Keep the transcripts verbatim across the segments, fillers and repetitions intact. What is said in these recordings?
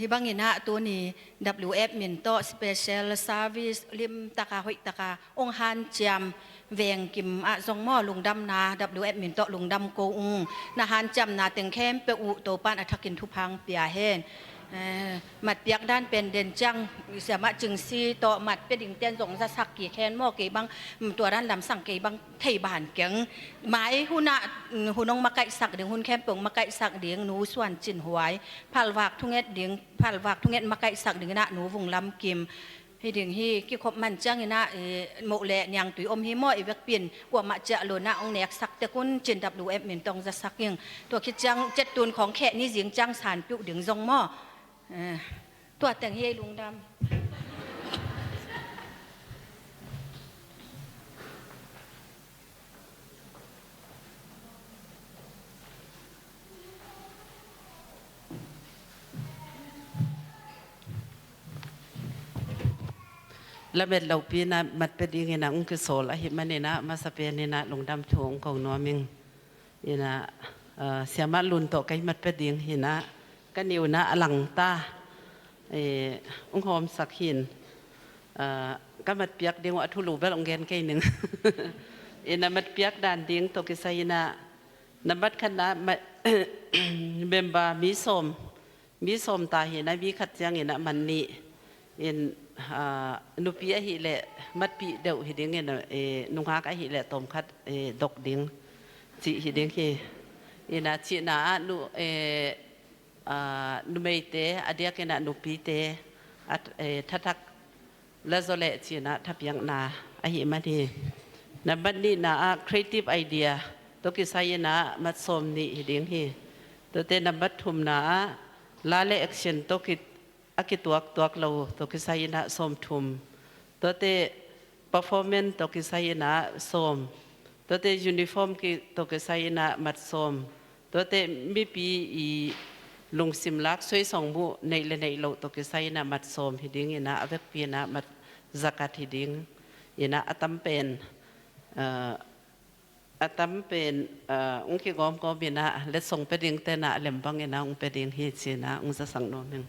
Hih bangin ah tuni W F min tawh special service limtaka hoihtaka hong hanciam veng kim ah zong maw, lungdamna W F min tawh lungdam ko ung. Na hanciamna teng khempeuh uh Topan a thakin thupha pia hen. Eh, matpiak dan pen den ciang siamah Cing Si tawh mat pia dingten zong zasak kik hen maw, kei bang, mm, tua dan lamsang kei bang thei ban keng. Mai hunah, mm, hun hong makaihsak ding, hun khempeuh hong makaihsak ding Nu Suan Cin Huai, phalvak thunget ding, phalvak thunget makaihsak ding inah Nu Vung Lam Kim. Hi ding hi, kikhop man ciangin ah, eh, moh le niangtui om hi maw, i vekpi in kuamah ciah lo inah hong neksak tek un cin W F min tawh hong zasak ing. Tua khit ciang cettun khawng kheh ni zing ciang sanpiuh ding zong maw. Eh, tua teng hi ei, lungdam. Lamet lopi inah mat pia dingin ah hong kisawl ahih manin ah masa pen inah lungdam thu hong ko nuam ing. Inah, ah, siamah Lun tawh kei mat pia ding hi inah ka niu inah a langta, eh, hong hawmsak hi in, ah, ka matpiak ding uh a thulu bel hong gen kei ning. Inah matpiak dan ding tawh kisai inah nambat khatna ma-, member mi sawm, mi sawm ta hi inah mi khat ciangin ah man nih in, ah, nupi ahih leh matpih deuh hi dingin, eh, nungak ahih leh tawmkhat, eh, dok ding cih hi ding hi. Inah cihna ah nu, eh, ah, numeite a diakin ah nupite a, eh, thathak la zaw leh cih inah thapiakna ahih man hi. Nambat nihna ah creative idea tawh kisai inah mat sawm nih hi ding hi. Tuate nambat thumna ah la le action tawh ki, a kituaktuak lo tawh kisai inah sawm thum. Tuate performance tawh kisai inah sawm. Tuate uniform ki, tawh kisai inah mat sawm. Tuate mipi i lungsim lak suai sawng muh neih le neih loh tawh kisai inah mat sawm hi ding inah a vekpi inah mat zakat hi ding inah a tam pen, ah, a tam pen, ah, hong kigawmgawm inah letsong pia dingte inah a lem bang inah hong pia ding hi ci inah hong zasak nuam ing.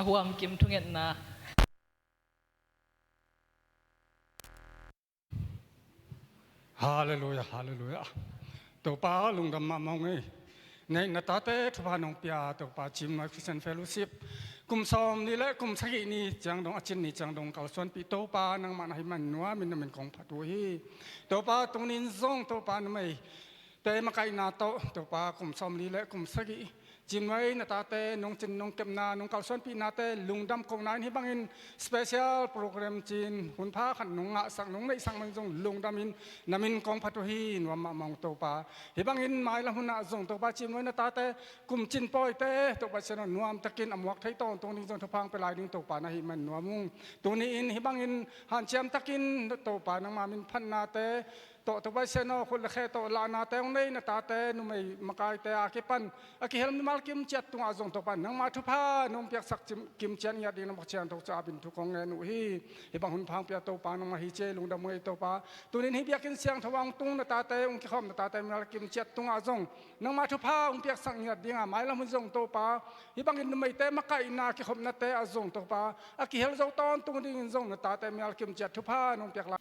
Huam Kim thungetna. Halleluia, halleluia. Topa lungdam mahmah ung ei. Nei na tate thupha nong pia Topa, Cimnuai Christian Fellowship kum sawm ni le kum sagih ni ciang dong, a cin ni ciang dong kalsuanpih Topa, nangmah na hih man nuamin na min kong phat uh hi. Topa tuni in zong Topa numei te makaihna tawh Topa kum sawm ni le kum sagih Cimnuai na tate nong cin nong kepna, nong kalsuanpihnate lungdam kohna in hih bangin special program cin hun pha khat nong ngahsak, nong neihsak man zong lungdam in na min kong phat uh hi, nuam mahmah ung Topa. Hih bangin mailam hunah zong Topa Cimnuai na tate kum cin pawite Topa Sian aw nuamtakin a muak thei tawntung ding zong thupha hong pia lai ding Topa na hih man nuam ung. Tuni in hih bangin hanciam takin Topa nangma min phatnate tawh Topa Sian aw khut le khe tawh lahnate hong nei na tate numei makaite a kipan a kihel mimal kim ciat tungah zong Topa nangma thupha nong piaksak cim-, kim ciat ngiat ding nangma Kha Siangtho ca-in thu kong ngen uh hi. Hih bang hun pha hong pia Topa nangmah hi ci ei, lungdam ung ei Topa. Tuni in hih biakinn siangtho ah hong tung na tate, hong kikhawm na tate mimal kim ciat tungah zong nangma thupha hong piaksak ngiat ding a, mailam hun zong Topa hih bangin numeite makaihna kikhopnate ah zong Topa a kihel zo tawntung dingin zong na tate mimal kim ciat thupha nong piak lai.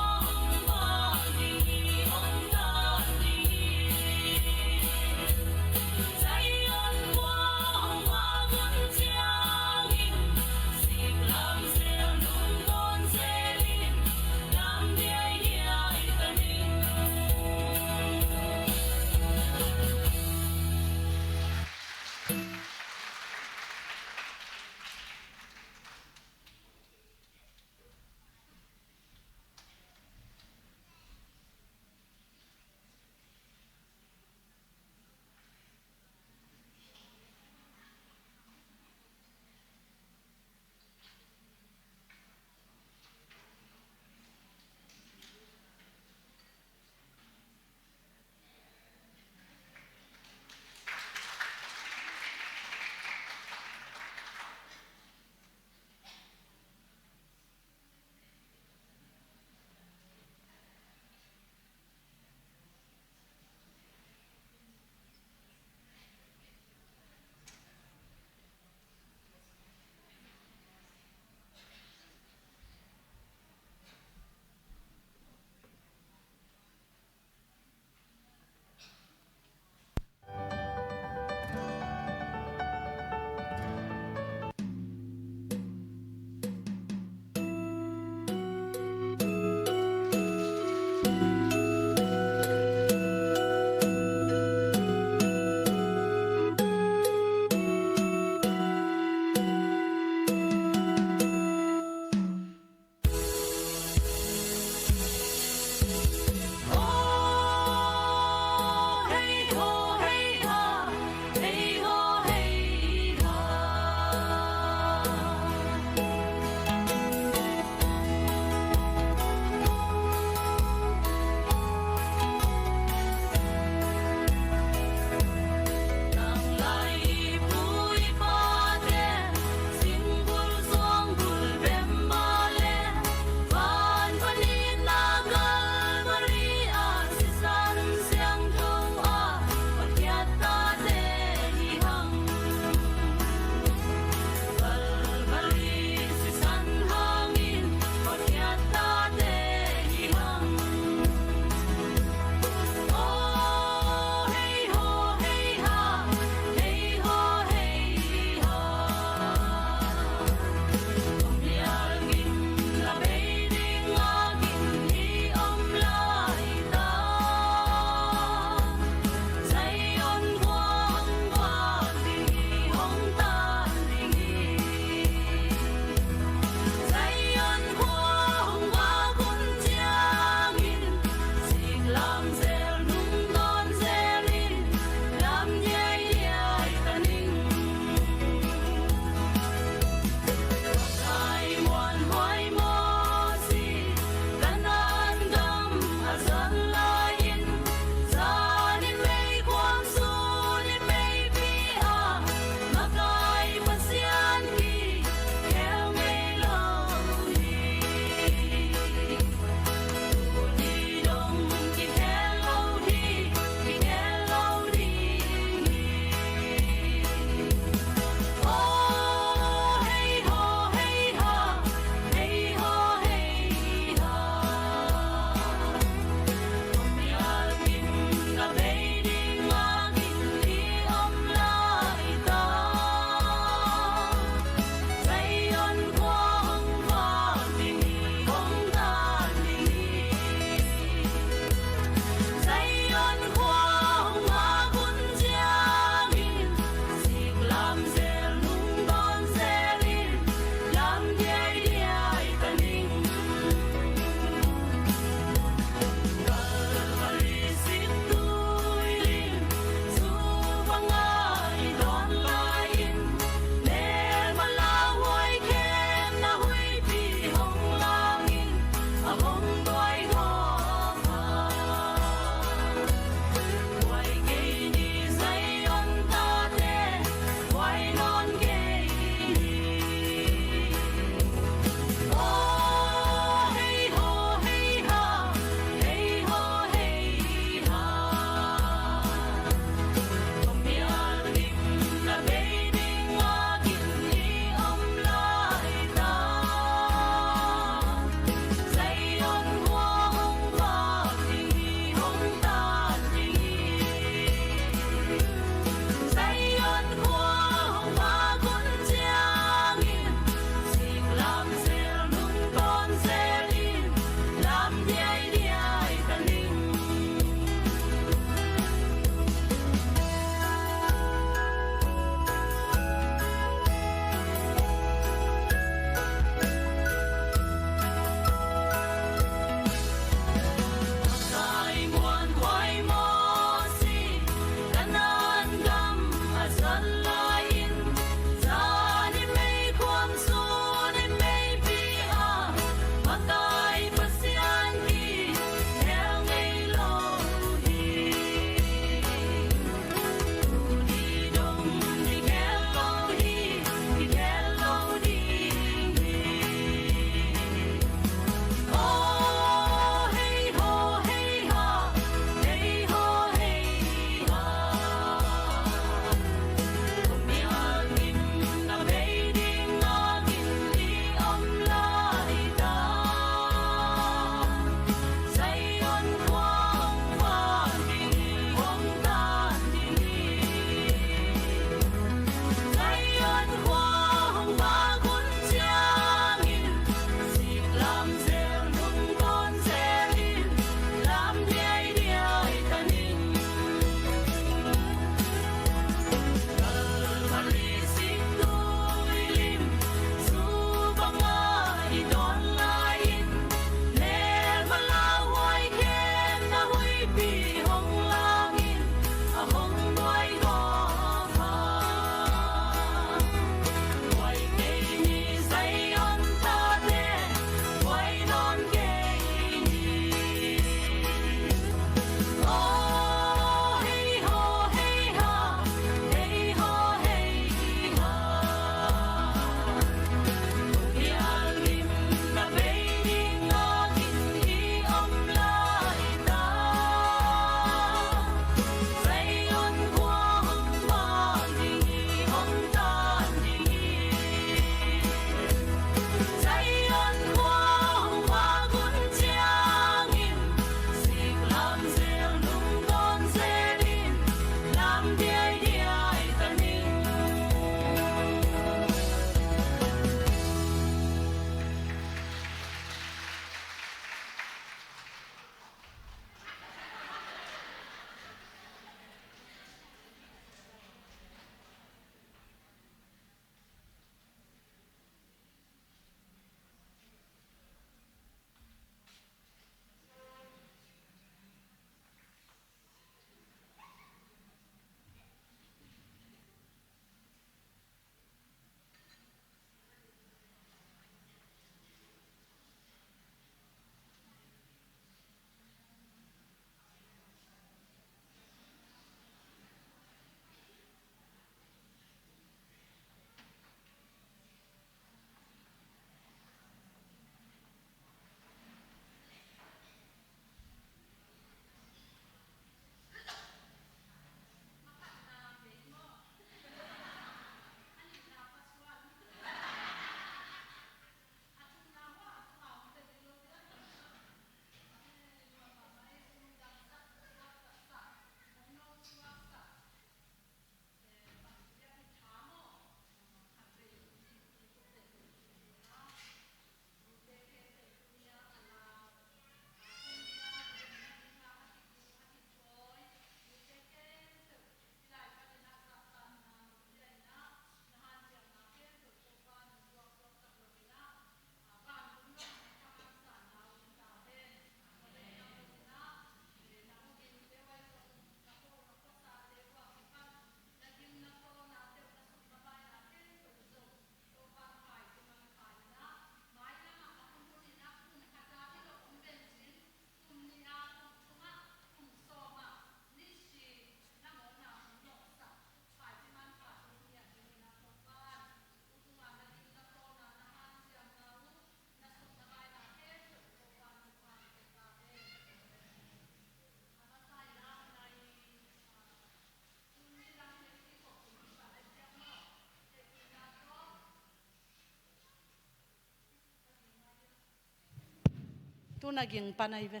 Tu na ging pan ahi ve.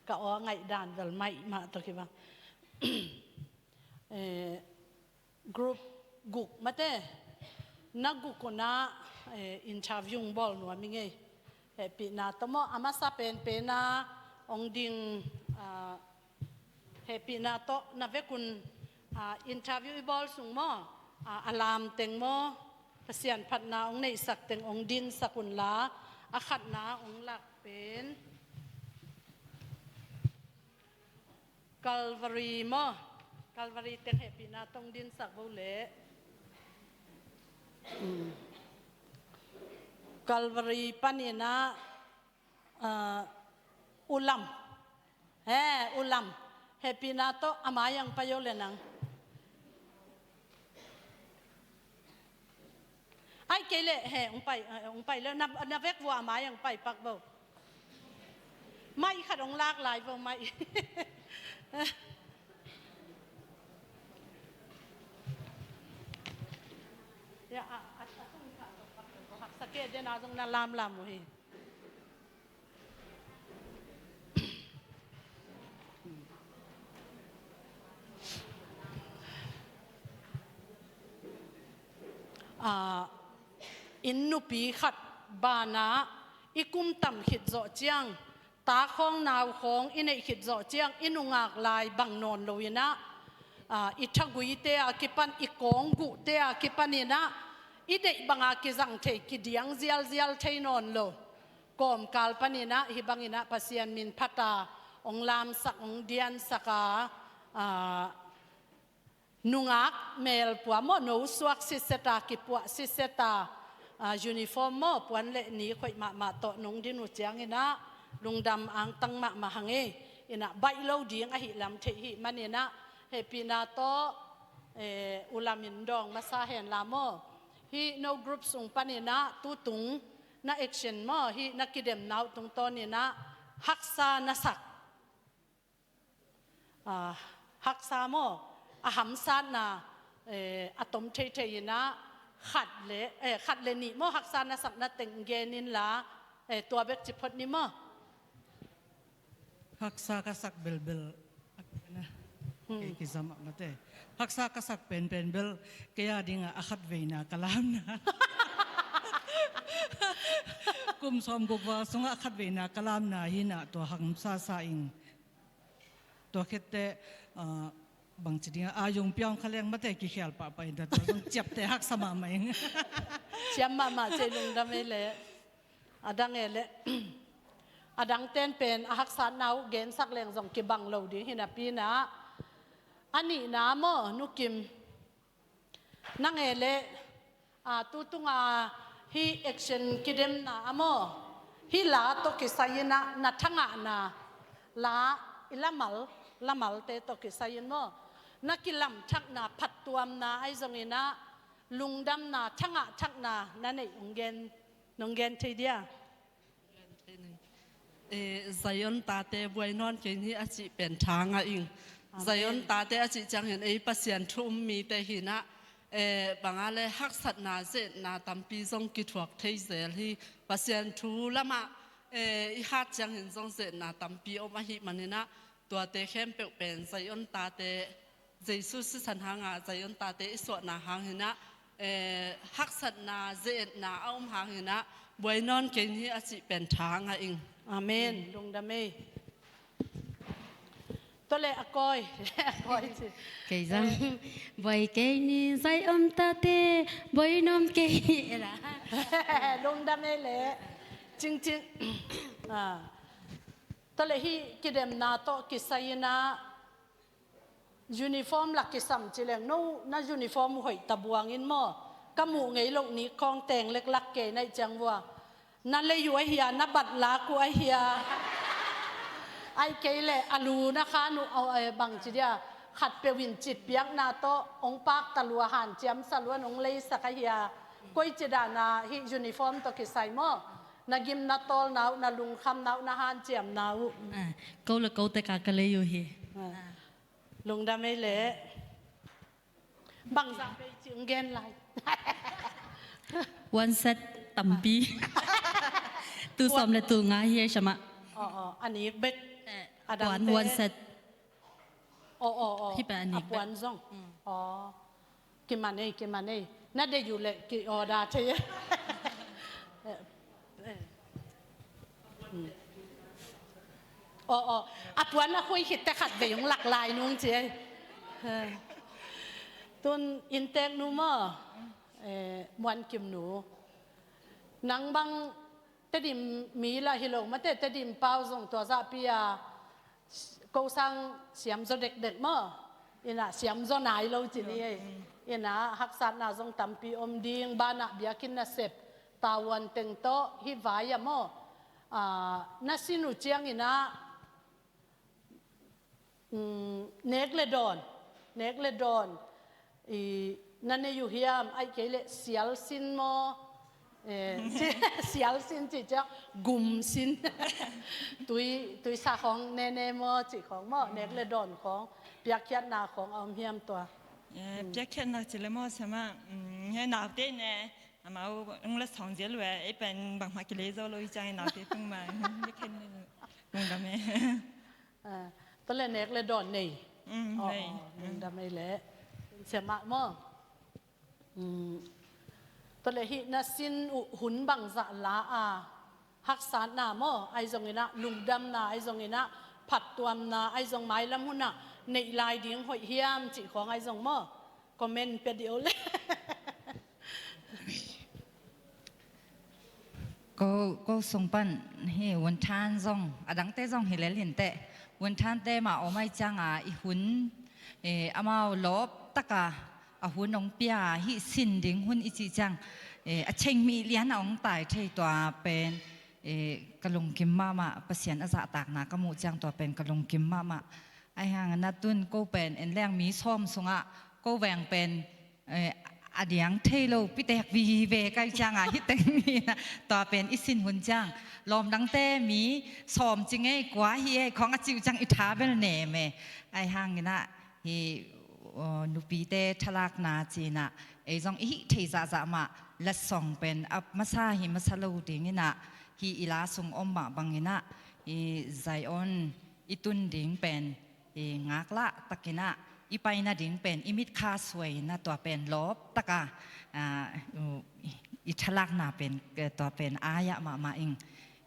Ka aw ngaih dan vel maih mah tawh kibang. Eh, group guk mate, na guk unah, eh, interview hong bawl nuam ing ei. Hehpihna tawh maw, a masa penpen a hong ding, ah, hehpihna tawh na vekun, ah, interview i bawl sung maw, ah, a lam teng maw, Pasian phatna hong neihsak teng hong dinsak unla, a khatna hong lak pen Calvary maw? Calvary teng hehpihna tawh hong dinsak vo leh. Hmm. Calvary paninah, ah, U Lam. He, U Lam. Hehpihna tawh a mai-ah hong pai o le nang. Ai kei leh, he, hong pai, eh, hong pai leh, na, na vek vua a mai-ah hong pai pak vo. Maih khat hong lak lai vo, maih. Ya, a, a, a tung khat vo pak vo, haksa kei den a zong na lamlam uh hi. Ah, inn nupi khat banah i kum tam khit zawh ciang, ta khawng nau khawng i neih khit zawh ciang, i nungak lai bang nawn loinah, ah, i thaguite a kipan, i kawngguhte a kipaninah, i deih banga kizang thei, kidiang zialzial thei nawn lo. Kawmkal paninah hih banginah Pasian min phata hong lamsak, hong diansak a, ah, nungak melpua maw, nosuak siseta, kipuah siseta, ah, uniform maw, puan le ni khoih mahmah tawh nong din uh cianginah lungdam angtang mahmah hang ei. Inah baih lo ding ahih lam theih hih maninah hehpihna tawh, eh, U Lam in dawng masa henla maw. Hih no group sung paninah tutung na action maw, hih na kidemna uh tungtawninah haksa na sak. Ah, haksa maw, a hamsatna, eh, a tom theithei inah khat le, eh, khat le nih maw, haksa na sakna teng gen inla, eh, tua bek ci phot ni maw. Haksa ka sak belbel. Hmm. Kei kizam ah mate. Haksa ka sak penpen bel kei a dingah a khatveina ka lamna. Kum sawmguk val sungah a khatveina ka lamna hinah tua hamsa sa ing. Tua khit teh, ah, bangci dingah a yung piang kha leng mate kikhial pahpah in tua zong ciapteh haksa mahmah ing. Ciam mahmah cei lungdam ei leh. A dang e leh, a dang ten pen a haksatna uh gensak leng zong kibang lo ding hi napi inah. A nihna maw, Nu Kim. Nang e leh, a, tutunga hih action kidemna a maw, hih la tawh kisai inah na thangahna, la i lamal, lamalte tawh kisai in maw, na kilamthakna, phattuamna ahi zonginah, lungdamna, thangah thakna na neih hong gen, nong gen thei dia? Eh, Zion tate buai nawn kei ni a cih pen tha ngah ing. Amen. Zion tate a cih ciangin ei Pasian thu um mite hinah, eh, banga le haksatna, zeetna tampi zong kithuak thei zel hi. Pasian thu lamah, eh, i hat ciangin zong zeetna tampi om ahih maninah, tuate khempeuh pen Zion tate, Jesu sisan hanga Zion tate i suahna hang hinah, eh, haksatna, zeetna a om hang hinah, buai nawn kei ni a cih pen tha ngah ing. Amen. Lungdam ei. Tua leh a kawi, a kawi ci. Kei zang. Eh. Buai kei ni Zion tate, buai nawn kei ni. Lungdam ei leh. Cingcing. Ah. Tua leh hih kidemna tawh kisai inah, uniform lak kisam ci leng, no, na uniform uh hoih tabuang in maw. Ka muh ngei loh ni khawng teng leklak kei naih ciang vua. Na lei uh ahia, na bat lak uh ahia. Ai kei leh a lu na khan uh, eh, bangci dia. Khatpeuh in citpiakna tawh hong pakta lua, hanciam sa luan hong leisak ahia. Koici dana hih uniform tawh kisai maw. Na gim na tawlna uh, na lungkhamna uh, na hanciamna uh. Ah, ko le ko tek a ka lei uh hi. Ah. Ah. Lungdam ei leh. Bangzah bei cih hong gen lai. One set tampi. Tul sawm le tul nga hi ei, Shama. Aw, aw, a nik bek. Eh, a dangte puan one set. Aw, aw, aw. Hi pen a nik bek. A puan zong. Mm. Aw. Kiman ei, kiman ei. Na deih uh leh ki-order thei ei. Eh, eh. Mm. Aw, aw. A puan a khui khit teh khat vei hong lak lai nung ci ei. Eh. Tun innteek nu maw. Eh, Muan Kim nu. Nang bang Tedim mi lah hi lo mate, Tedim pau zong tua zahpi a ko sang siam zaw dekdek maw. Ina siam zaw nai lo ci ni ei. Ina haksatna zong tampi om ding, banah biakinn nasep, tavuan teng tawh hih vai ah maw. Ah, na sin uh ciang ina Mm, nek le dawn, nek le dawn. I, na nei uh hiam, ahih kei leh sial sin maw? Eh, si-, sial sin cih ciang, gum sin. Tui, tuisa khawng nene maw, cih khawng maw, nek le dawn khawng, piakkhiatna khawng a om hiam tua? Eh, piakkhiatna cih leh maw, Shama, mm, hei naute ne, amau ong la sawng zial uh e, ei pen bangmah kilei zo lo hi ciang, ei naute tung mah, piakkhiatna, lungdam e. Ah, tua leh nek le dawn nei. Mm, aw, nei. Aw, lungdam ei leh. Siamah maw. Mm. Tua leh hih na sin uh hun bangzah la a, haksatna maw, ahi zongin ah lungdamna, ahi zongin ah phattuamna, ahi zong mailam hun ah neih lai ding hoih hiam cih khawng ahi zong maw. Comment pia dih o le. Ko, ko sung pan hi Vunthan zong, a dangte zong hi lel hinteh. Vunthante mah om ahih cianga i hun, eh, amau lawp taka a hun hong pia, hih sin ding hun i cih ciang, eh, a cheng mi lian a hong tai thei tua pen, eh, ka lungkim mahmah, Pasian a zahtakna ka muh ciang tua pen ka lungkim mahmah. Ahi hangin ah tun ko pen en leng mi sawm sungah ko veng pen, eh, a diang thei lo, pitek vive kai cianga hih teng ni na, tua pen i sin hun ciang. Lawm dangte mi sawm ci ngei, kua hi ei khawng a cih uh ciang i tha bel nem e. Ahi hangin ah hih, aw, nupite thalakna ci-in ah ei zong i hih thei zahzah mah, letsong pen a masa hi masa lo dingin ah hih i la sung om mah bangin ah i Zion i tun ding pen i ngaklah takin ah i pai nading pen i mitkha suai-in ah tua pen lawp taka, ah, i thalakna pen, eh, tua pen ai-ah mahmah ing.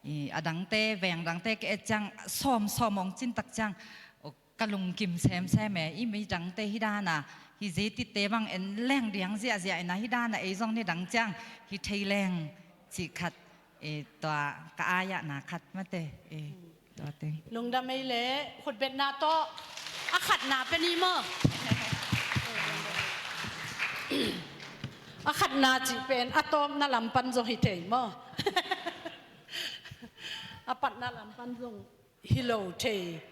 I a dangte, veng dangte ka et ciang sawm sawm hong cin tak ciang, oh, ka lungkim semsem e. I mi dangte hi dana, hi zititte bang en leng diang ziahziah ina hi dana ei zong ni dang ciang hi thei leng cih khat, eh, tua ka ai-ah na khat mate, eh, tua teng. Lungdam ei leh, khutbetna tawh a khatna pen hi maw. A khatna cih pen a tawpna lam pan zong hi thei maw. A patna lam pan zong hi lo thei,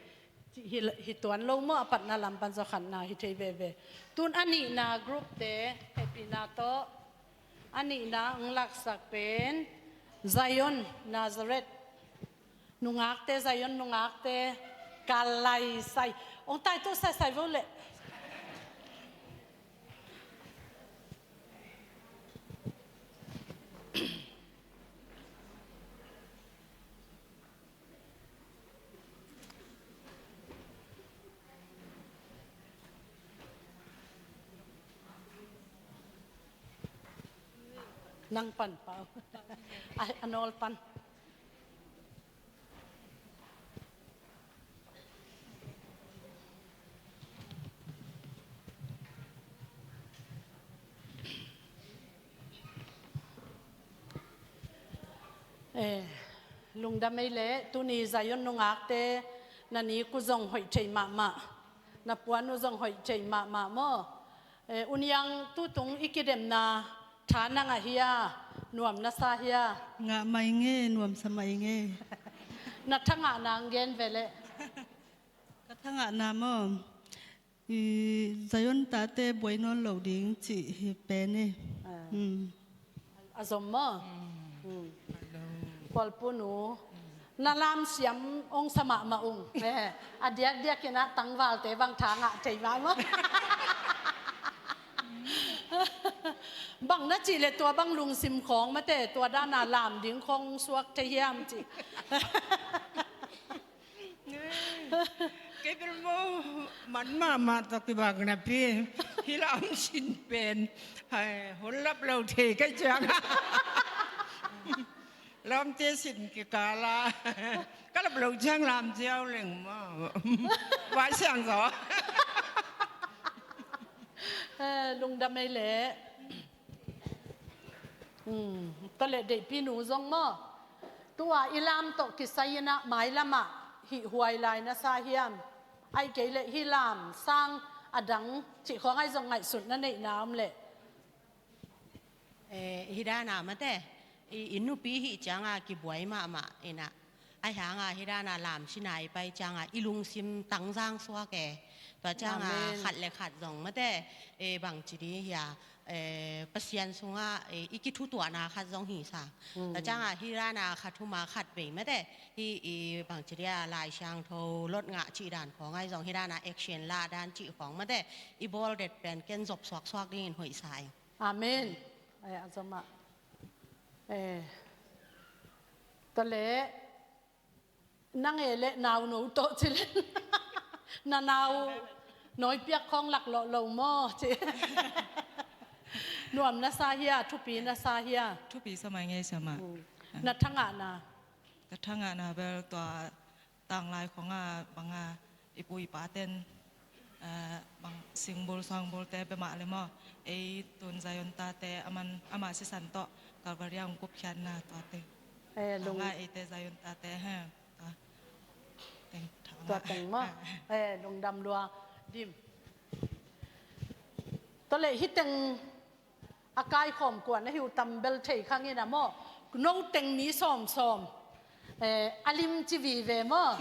hi, hi tuan lo maw, a patna lam pan zong khatna hi thei veve. Tun a nihna group te hehpihna tawh a nihna hong laksak pen Zion Nazareth nungakte, Zion nungakte, ka lai sai. Hong tai tu sai sai vo leh. Nang pan pau. Ai, a nawl pan. Eh, lungdam ei leh, tuni Zion nungakte na ni ku zong hoih thei mahmah, na puan uh zong hoih thei mahmah maw. Eh, U Niang, tutung i kidemna tha na ngah hia, nuam na sa hia? Ngah mah ing e, nuamsa mah ing e. Na thangahna hong gen ve leh. Ka thangahna maw, i Zion tate buai nawn lo ding cih hi pen e. Ah. Hmm. A zom maw? Hmm. Kualpu nu. Na lamsiam hong sa mahmah ung. Eh, a diakdiak in ah tangvalte bang tha ngah thei mah maw. Bang na cih leh tua bang lungsim khawng mate, tua dana lam ding khawng suak thei hiam cih. Kei bel mo man mahmah tawh kibang napi, hih lam sin pen hai hon lap lo thei kei ciang. Lamte sin kikala ka lap lo ciang lam ziau leng maw. Vai siang zaw. Eh, lungdam ei leh. Hmm, tua leh deihpinu zong maw, tua i lam tawh kisai inah mailamah hih huai lai na sa hiam? Ai kei leh hih lam sang a dang cih khawng ai zong ngaihsut na neihna om leh. Eh, hih dana mate, i, i nupi hih cianga kibuai mahmah inah. Ai hanga hih dana lam sina i pai cianga i lungsim tangzang suak e. Tua cianga Amen. Khat le khat zong mate, eh, bangci ding hia, eh, Pasian sunga, eh, i kithutuahna khat zong hi sa. Mm. Tua cianga hih dana khat huma khat vei mate, hih i bangci dia Lai Siangtho lot ngah cih dan khawng ai zong hih dana action lah dan cih khawng mate, i bawl det pen ken zop suaksuak dingin hoih sa ing. Amen. Eh, a zom ah. Eh. Tua leh nang e leh nauno tawh ci leh na nau nawi piak khawng lak lawh lo maw ci. Nuam na sa hia, thupi na sa hia? Thupi sa mai ngei siamah. Hmm. Na thangahna. Ka thangahna bel tua tanglai khawngah banga i pu i paten, eh, bang singbul suangbulte bemah le maw, ei tun Zion tate aman, ama sisan tawh Calvary ah hong kupkhiatna tuate. Eh, lung- Banga eite Zion tate he. Tua teng thangah. Tua teng maw. Eh, lungdam lua dim. Tua leh hih teng a kaikhawm kuan a hi uh tam bel thei kha ngin a maw? No teng mi sawmsawm, eh, a lim ci vive maw?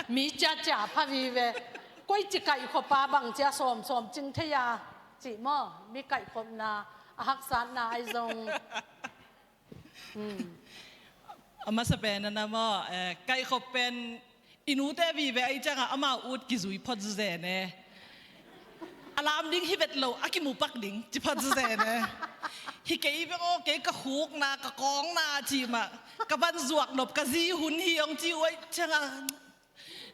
Mi ciacia pha vive. Koici kaihkhop a bang cia sawmsawm cing thei a cih maw? Mi kaihkhopna a haksatna ai zong. Hmm. A masa pen a na maw, eh, kaihkhop pen i nute vive ai cianga amau ut kizui phot zen e. A lam ding hi vet lo, a kimupak ding ci phot zen e. Hi kei bek aw, kei ka khukna, ka kawngna ci mah, ka van zuak nop, ka zi hun hi ong ci uh ai cianga.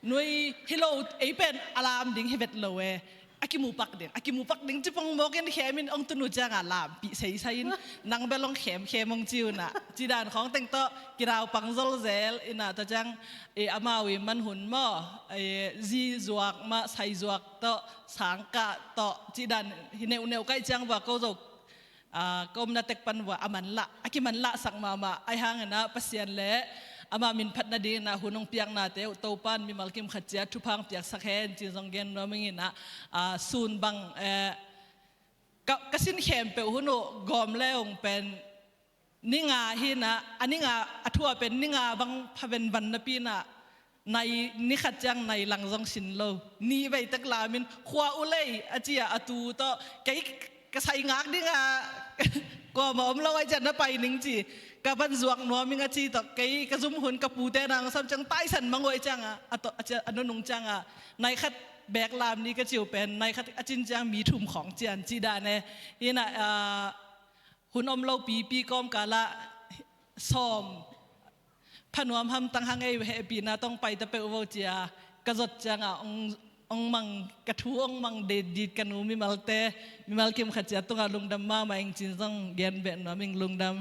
Nui hi lo, ei pen a lam ding hi vet lo e. A kimupak ding, a kimupak ding ci pong mawkin khemin ong tunu cianga lampih seisai in, nang bel ong khemkhem ong ci uh na. Ci dan khawng teng tawh kinaupang zolzel ina ta ciang, e, amau i manhun maw, e, zi zuak mah, sai zuak tawh, sangkah tawh, ci dan hi neuhneuh kai ciang vua ko zo. Ah, ka omna tek pan vua a manlah, a kimanlahsak mahmah ai hangin ah Pasian le ama min phat nadingin ah hun hong piaknate uh Topan mimal kim khat cia thupha hong piaksak hen ci zong gen nuam ing in ah, ah, sun bang, eh, ka, ka sin khempeuh hun uh gawm le hong pen ni nga hi in ah, a ni nga, a thu a pen ni nga bang pha venvan napi in ah, nai, ni khat ciang nai lang zong sin lo. Ni veitek lamin khua uh lei a ci a, a tu tawh kei ka sai ngak ding a, kuamah om lo ai ciang na pai ning ci. Ka van zuak nuam ing a ci tawh kei ka zum hun ka pute nang sam ciang taisan mang uh ai ciang a, a tawh, a ci a, a nunung ciang a, nai khat bek lam ni ka ci uh pen, nai khat a cin ciang mi thum khawng cian ci dan e. Hi in ah, ah, hun om lo pipi kawmkal ah sawm pha nuam hamtang hang ei, hehpihna tawh ong pai ta peuh vo cia ka zot cianga ong, ong mang, ka thu ong mang deddit ka nu mimalte, mimal kim khat cia tungah lungdam mahmah ing cin zong gen beh nuam ing. Lungdam.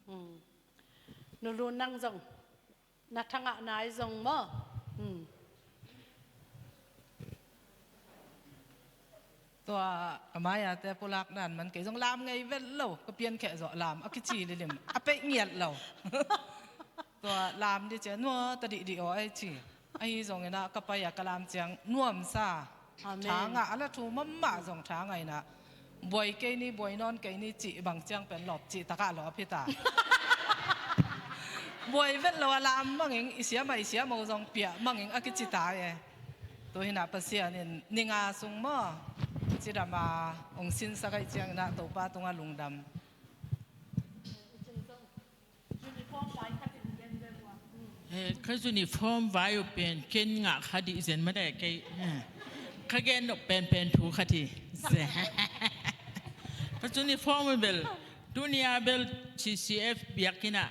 Hmm. Nulu nang zong na thangah nai zong maw? Hmm. Tua a mai-ate pulak nan man kei zong lam ngei vet lo, ka piankheh zawh lam a kici lilim a peih ngiat lo. Tua lam di cia nua ta dihdih aw ai ci. Ahi zongin ah ka pai a ka lam ciang nuamsa. Amen. Tha ngah a la thu mamah zong tha ngah in ah, buai kei ni, buai nawn kei ni cih bang ciang pen lawp cih takah lawp hi ta. Buai vet lo a lam manging i siamah i siamah uh zong piah manging a kici ta e. Tu hi in ah Pasian in ni nga sung maw, cidam a ong sinsak ai ciangin ah Topa tungah lungdam. Eh, ka uniform vai uh pen ken ngah kha dih zen mah deh kei. Eh. Ka gen nop penpen thu khat hi. Zen. Ka tuni form bel, tuni a bel C C F biakinn ah,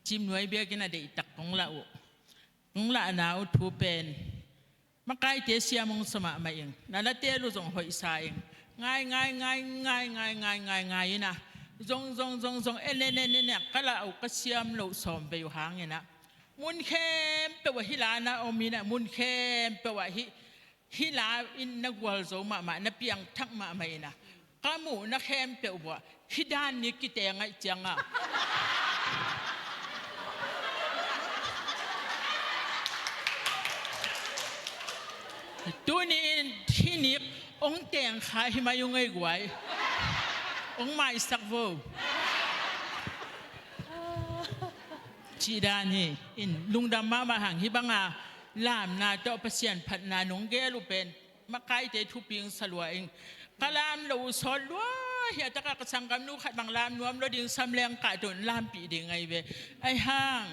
Cimnuai biakinn ah deihtak kong lah uh. Kong lahna uh thu pen makaite siam hong sa mahmah ing. Na la teel uh zong hoihsa ing. Ngai ngai ngai ngai ngai ngai ngai ngai ina, zong zong zong zong en en en en en, ka lah uh ka siam loh sawm vei uh hang ina, mun khempeuh ah hih la na om ina, mun khempeuh ah hih, hih la in na gualzo mahmah, na piangthak mahmah ina, ka muhna khempeuh buah hih dan ni kiteng ahih cianga, tuni in hih ni hong teng kha hi mai ung ei guai. Hong maisak vo. Cih dan hi in, lungdam mahmah hang. Hih banga lamna tawh Pasian phatna nong gel uh pen makaite thupi hong sa lua ing. Ka lam lo uh sawt lua hi a, taka ka sanggamnu khat bang lam nuam lo ding, samleng kah tun lampih ding ahi ve. Ahi hang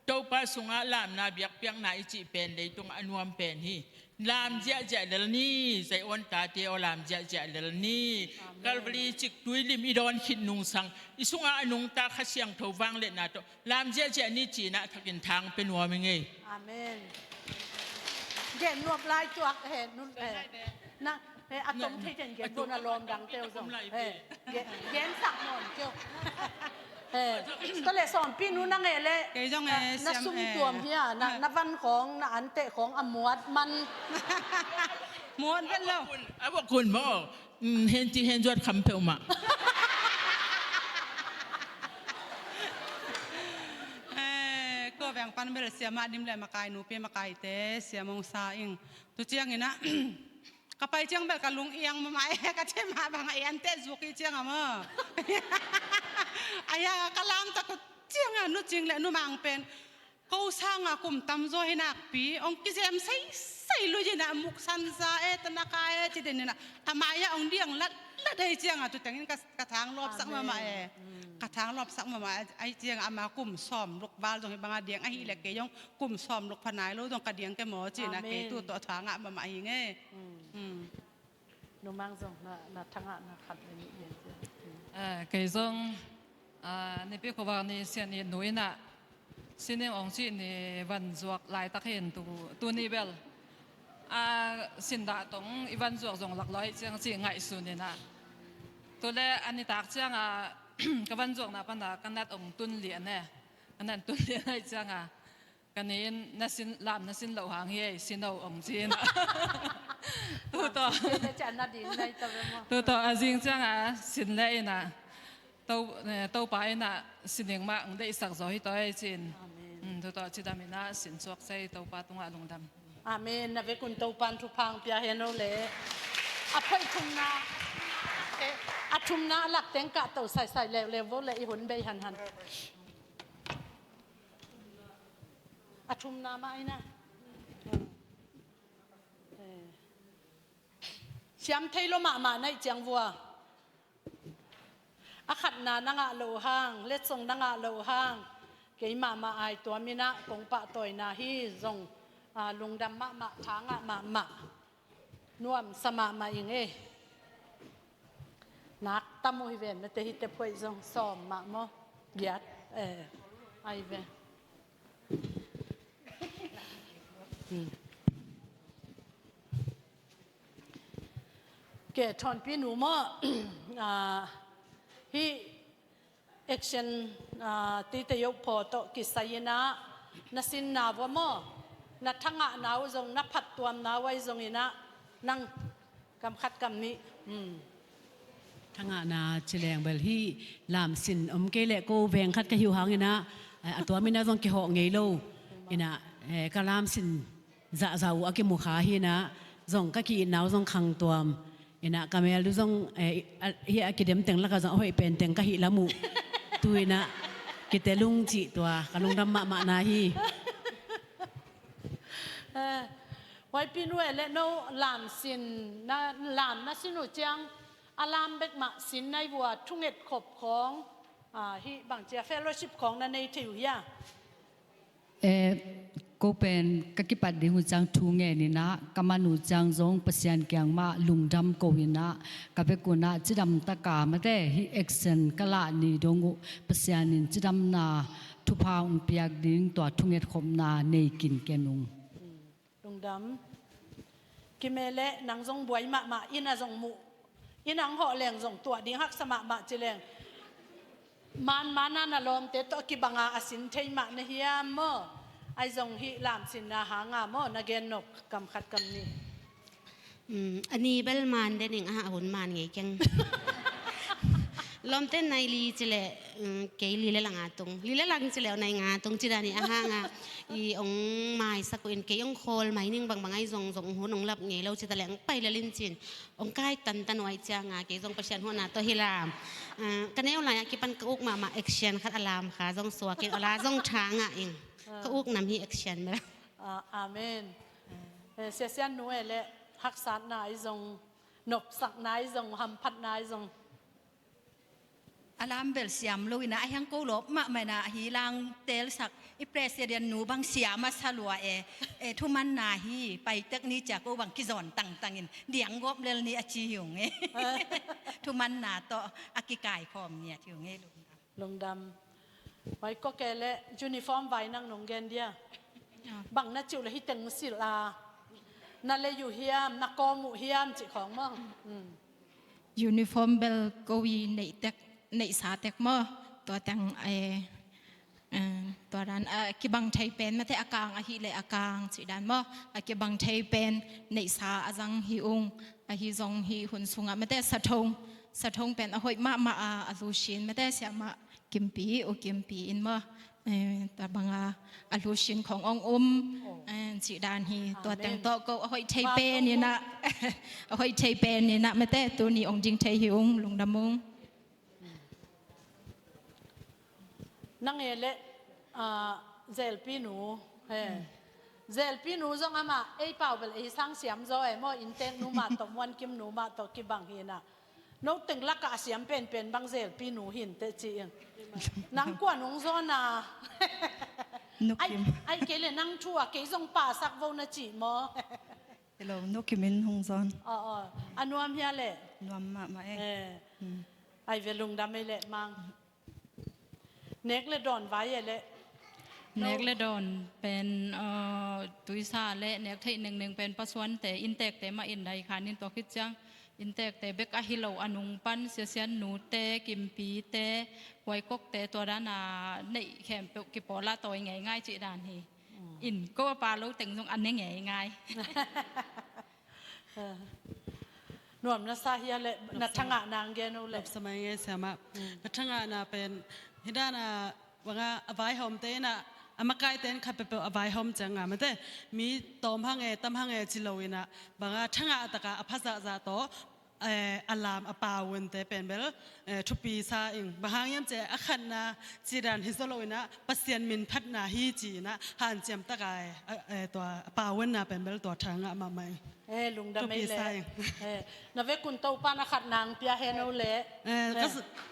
Topa sungah lamna biakpiakna i cih pen leitung a nuam pen hi. Lam ziahziah lel ni, Zion tate aw, lam ziahziah lel ni. Amen. Calvary ciktui lim i dawn khit nungsang, i sungah a nungta Kha Siangtho vangliatna tawh lam ziahziah ni, ci-in ah thakin thang pia nuam ing ei. Amen. Gen nuam lai tuak he, nun, eh, na, eh, a tom thei ten gen, bun a lawm dang teu zong. Eh, gen, gen sak nuam teu. Eh, tua le sawmpi nu na ngei le, kei zong, eh, eh, na siam, sum eh, tuam hi a, na, eh, na van khawng, na anteh khawng a muat man. Muat ven lo. A vok kun maw. Mm, hen ci hen zuat kham peuhmah. Eh, ko veng pan bel siamah dim le makai nupi makaite siam hong sa ing. Tu ciangin ah, ka pai ciang bel ka lung iang mahmah e, ka cih mah bang a i anteh zuk i ciang a maw. Ahi a ka lamtak uh ciang a Nu Cing le Nu Mang pen ko sanga kum tamzaw hi nakpi hong kizem seisei lui in ah, muksan za e, tanaka e, ci den in ah, a mai-ah hong diang latlat ahi ciang a, tu tengin ka, ka thang lawpsak mahmah e. Amen. Mm. Ka thang lawpsak mahmah ahi ciang a, ama kum sawm luk val zong hi bang a diang ahi le, kei zong kum sawm luk pha nai lo zong ka diang ke maw ci-in ah, kei, amen, tu tawh thangah mahmah hi ngei. Mm. Mm. Nu Mang zong na, na thangah na khat le nih gen cia. Eh, kei zong, ah, Nipi Khuavak ni Sian It nu in ah, sining hong cih ni van zuak laitak hi in tu, tuni bel, ah, sindah tong i van zuak zong laklawh hi ciang ci ngaihsun in ah. Tu le a nitak ciang a, ka van zuakna pan a ka nat hong tun lian e. Ka nat tun lian ahi ciang a, ka ni in na sin, lam na sin loh hang hi ei, sin o hong ci in ah. Tu tawh, tu tawh a zing ciang a sin le in ah, To, eh, Topa in ah sining mah hong deihsak zaw hi taw ei ci-in. Amen. Mm, tu tawh cidam in ah sin suak sei, Topa tungah lungdam. Amen. Na vekun Topa in thupha hong pia hen o le. A phoih thumna, eh, a thumna a lak teng kahto saisai leuleu vo le, i hun bei hanhan. A thumna mah in ah. Eh. Siam thei lo mahmah na hih ciang vua, a khatna na ngah loh hang, letsong na ngah loh hang, keimah mah aituam in ah kong pahtawina hi zong, ah, lungdam mahmah, thangah mahmah. Nuamsa mahmah ing ei. Nak tam uh hi ven, na te hi te phoih zong sawm mah maw? Giat, eh, ai ve. Hmm. Ke thawnpi nu maw? Ah, hih action, ah, tite yoh phaw tawh kisai in ah, na sinna vua maw, na thangahna uh zong, na phattuamna uh ahi zongin ah, nang kam khat kam nih. Hmm. Thangahna ci leng bel hih lam sin om kei leh ko veng khat ka hi uh hangin ah, eh, a tuam in ah zong kihawh ngei lo. In ah, eh, ka lam sin zahzah uh a kimu kha hi in ah, zong ka ki-itna uh zong khang tuam. In ah ka mel uh zong, eh, a, hih a kidem teng lakah zong a hoih pen teng ka hih lam uh. Tu in ah kitelung cih tua ka lungdam mahmahna hi. Eh, Huaipi nu e, le no lam sin, na, lam na sin uh ciang, a lam bek mah sin na hi vua, thunget khop khawng, ah, hih bang cia fellowship khawng na nei thei uh hia? Eh, Ko pen ka kipat ding uh ciang thu ngen in ah, ka man uh ciang zong Pasian kiang mah lungdam ko in ah, ka vek un ah cidam taka mate hih action ka lah ni dong uh Pasian in cidamna thupha hong piak ding tua thungetkhopna nei kinken ung. Lungdam. Kime le nang zong buai mahmah, inn ah zong muh, inn ah hong hawh leng zong tuah ding haksa mahmah ci leng. Manmana na lawmte tawh a kibanga a sin thei mah na hiam maw? Ai zong hih lamsinna hanga maw na gen nop kam khat kam nih? Um, a ni bel man den ing a hun man ngei keng. Lawmte nai li ci leh, um, kei li le lang a tung. Li le lang ci leh nai nga tung ci dan i a hanga. I ong maisak uh in kei ong khawl mai ning bangbang ai zong zong hun ong lap ngei lo ci ta leh ong pai lel in cin. Ong kai tantan uh ai cianga kei zong Pasian huahna tawh hi lam. Ah, ka neu lai a kipan ka uk mahmah action khat a lam kha zong suak in a la zong tha ngah ing. Ka uk nam hi action bel. Ah, amen. Eh, Sia Sian nu eh le haksatna i zong, nopsakna i zong, hamphatna i zong. A lam bel siam lo ina a hiang ko lawp mahmah ina a hi lang telsak i president nu bang siam a sa lua e, e thumanna hi paitek ni cia ko bang kizawn tangtang in diang gawp lel ni a ci hi ung e. Thumanna tawh a kikai khawm ni a ci ung e lungdam. Lungdam. Hoi ko ke le uniform vai nang nung gen dia. Ah. Bang na ciu le hi teng sil a. Na le yu hiam, na kawm uh hiam ci khawng maw. Mm. Uniform bel ko i neih tek, neihsa tek maw. Tua teng, eh, eh, tua dan, a kibang thei pen, mate a kang ahi le a kang cih dan maw. A kibang thei pen, neihsa a zang hi ung, ahi zong hi hun sungah, mate sathong, sathong pen a hoih mahmah a, a lusin, mate siamah Kimpi, U Kimpi in maw. Eh, tua banga a lusin khong ong um, eh, cih dan hi, tua teng tawh ko a hoih thei pen inah, a hoih thei pen inah, mate tuni ong ding thei hi ung, lungdam ung. Nang e le, ah, Zelpi nu, he. Zelpi nu zong amah, ei pau bel ei sang siam zaw e maw, inntek nu mah tawh, Muan Kim nu mah tawh kibang hi inah. No teng lakah a siam penpen bang Zelpi nu hinteh ci ing. Nang kua nung zawn a. Nukim. Ai, ai kei le nang thu a kei zong pasak vo na ci maw? Hello, Nukim in hung zawn. Aw, aw. A nuam hia le? Nuam mahmah e. Eh. Hmm. Ai ve lungdam ei le mang. Nek le dawn vai e le. Nek le dawn pen, uh, tuisa le nek theih nengneng pen pasuante inntekte mah in dai khan in tua khit ciang inntekte bek ahi lo a nung pan Sia Sian nute, Kimpite, Huaikokte tua dana neih khempeuh kipawla tawi ngeingai cih dan hi. Mm. In ko a pa lo teng zong a ne ngeingai. Nuam na sa hia le na thangahna ang gen uh le. Nuam sa mai nge siamah. Mm. Ka thangahna pen hi dana banga a vaihawmte inah a makaite in khat peuhpeuh a vaihawm cianga mate mi tawm hang e, tam hang e ci lo inah banga thangah taka a phazahzah tawh, eh, a lam a pau unte pen bel, eh, thupi sa ing. Bang hang hiam ci a khatna ci dan hi zaw lo inah Pasian min phatna hi ci inah hanciam taka, eh, eh, tua a pau unna pen bel tua thangah mahmah ing. Eh, lungdam ei le. Eh, na vekun Topan a khat nang pia hen o le. Eh,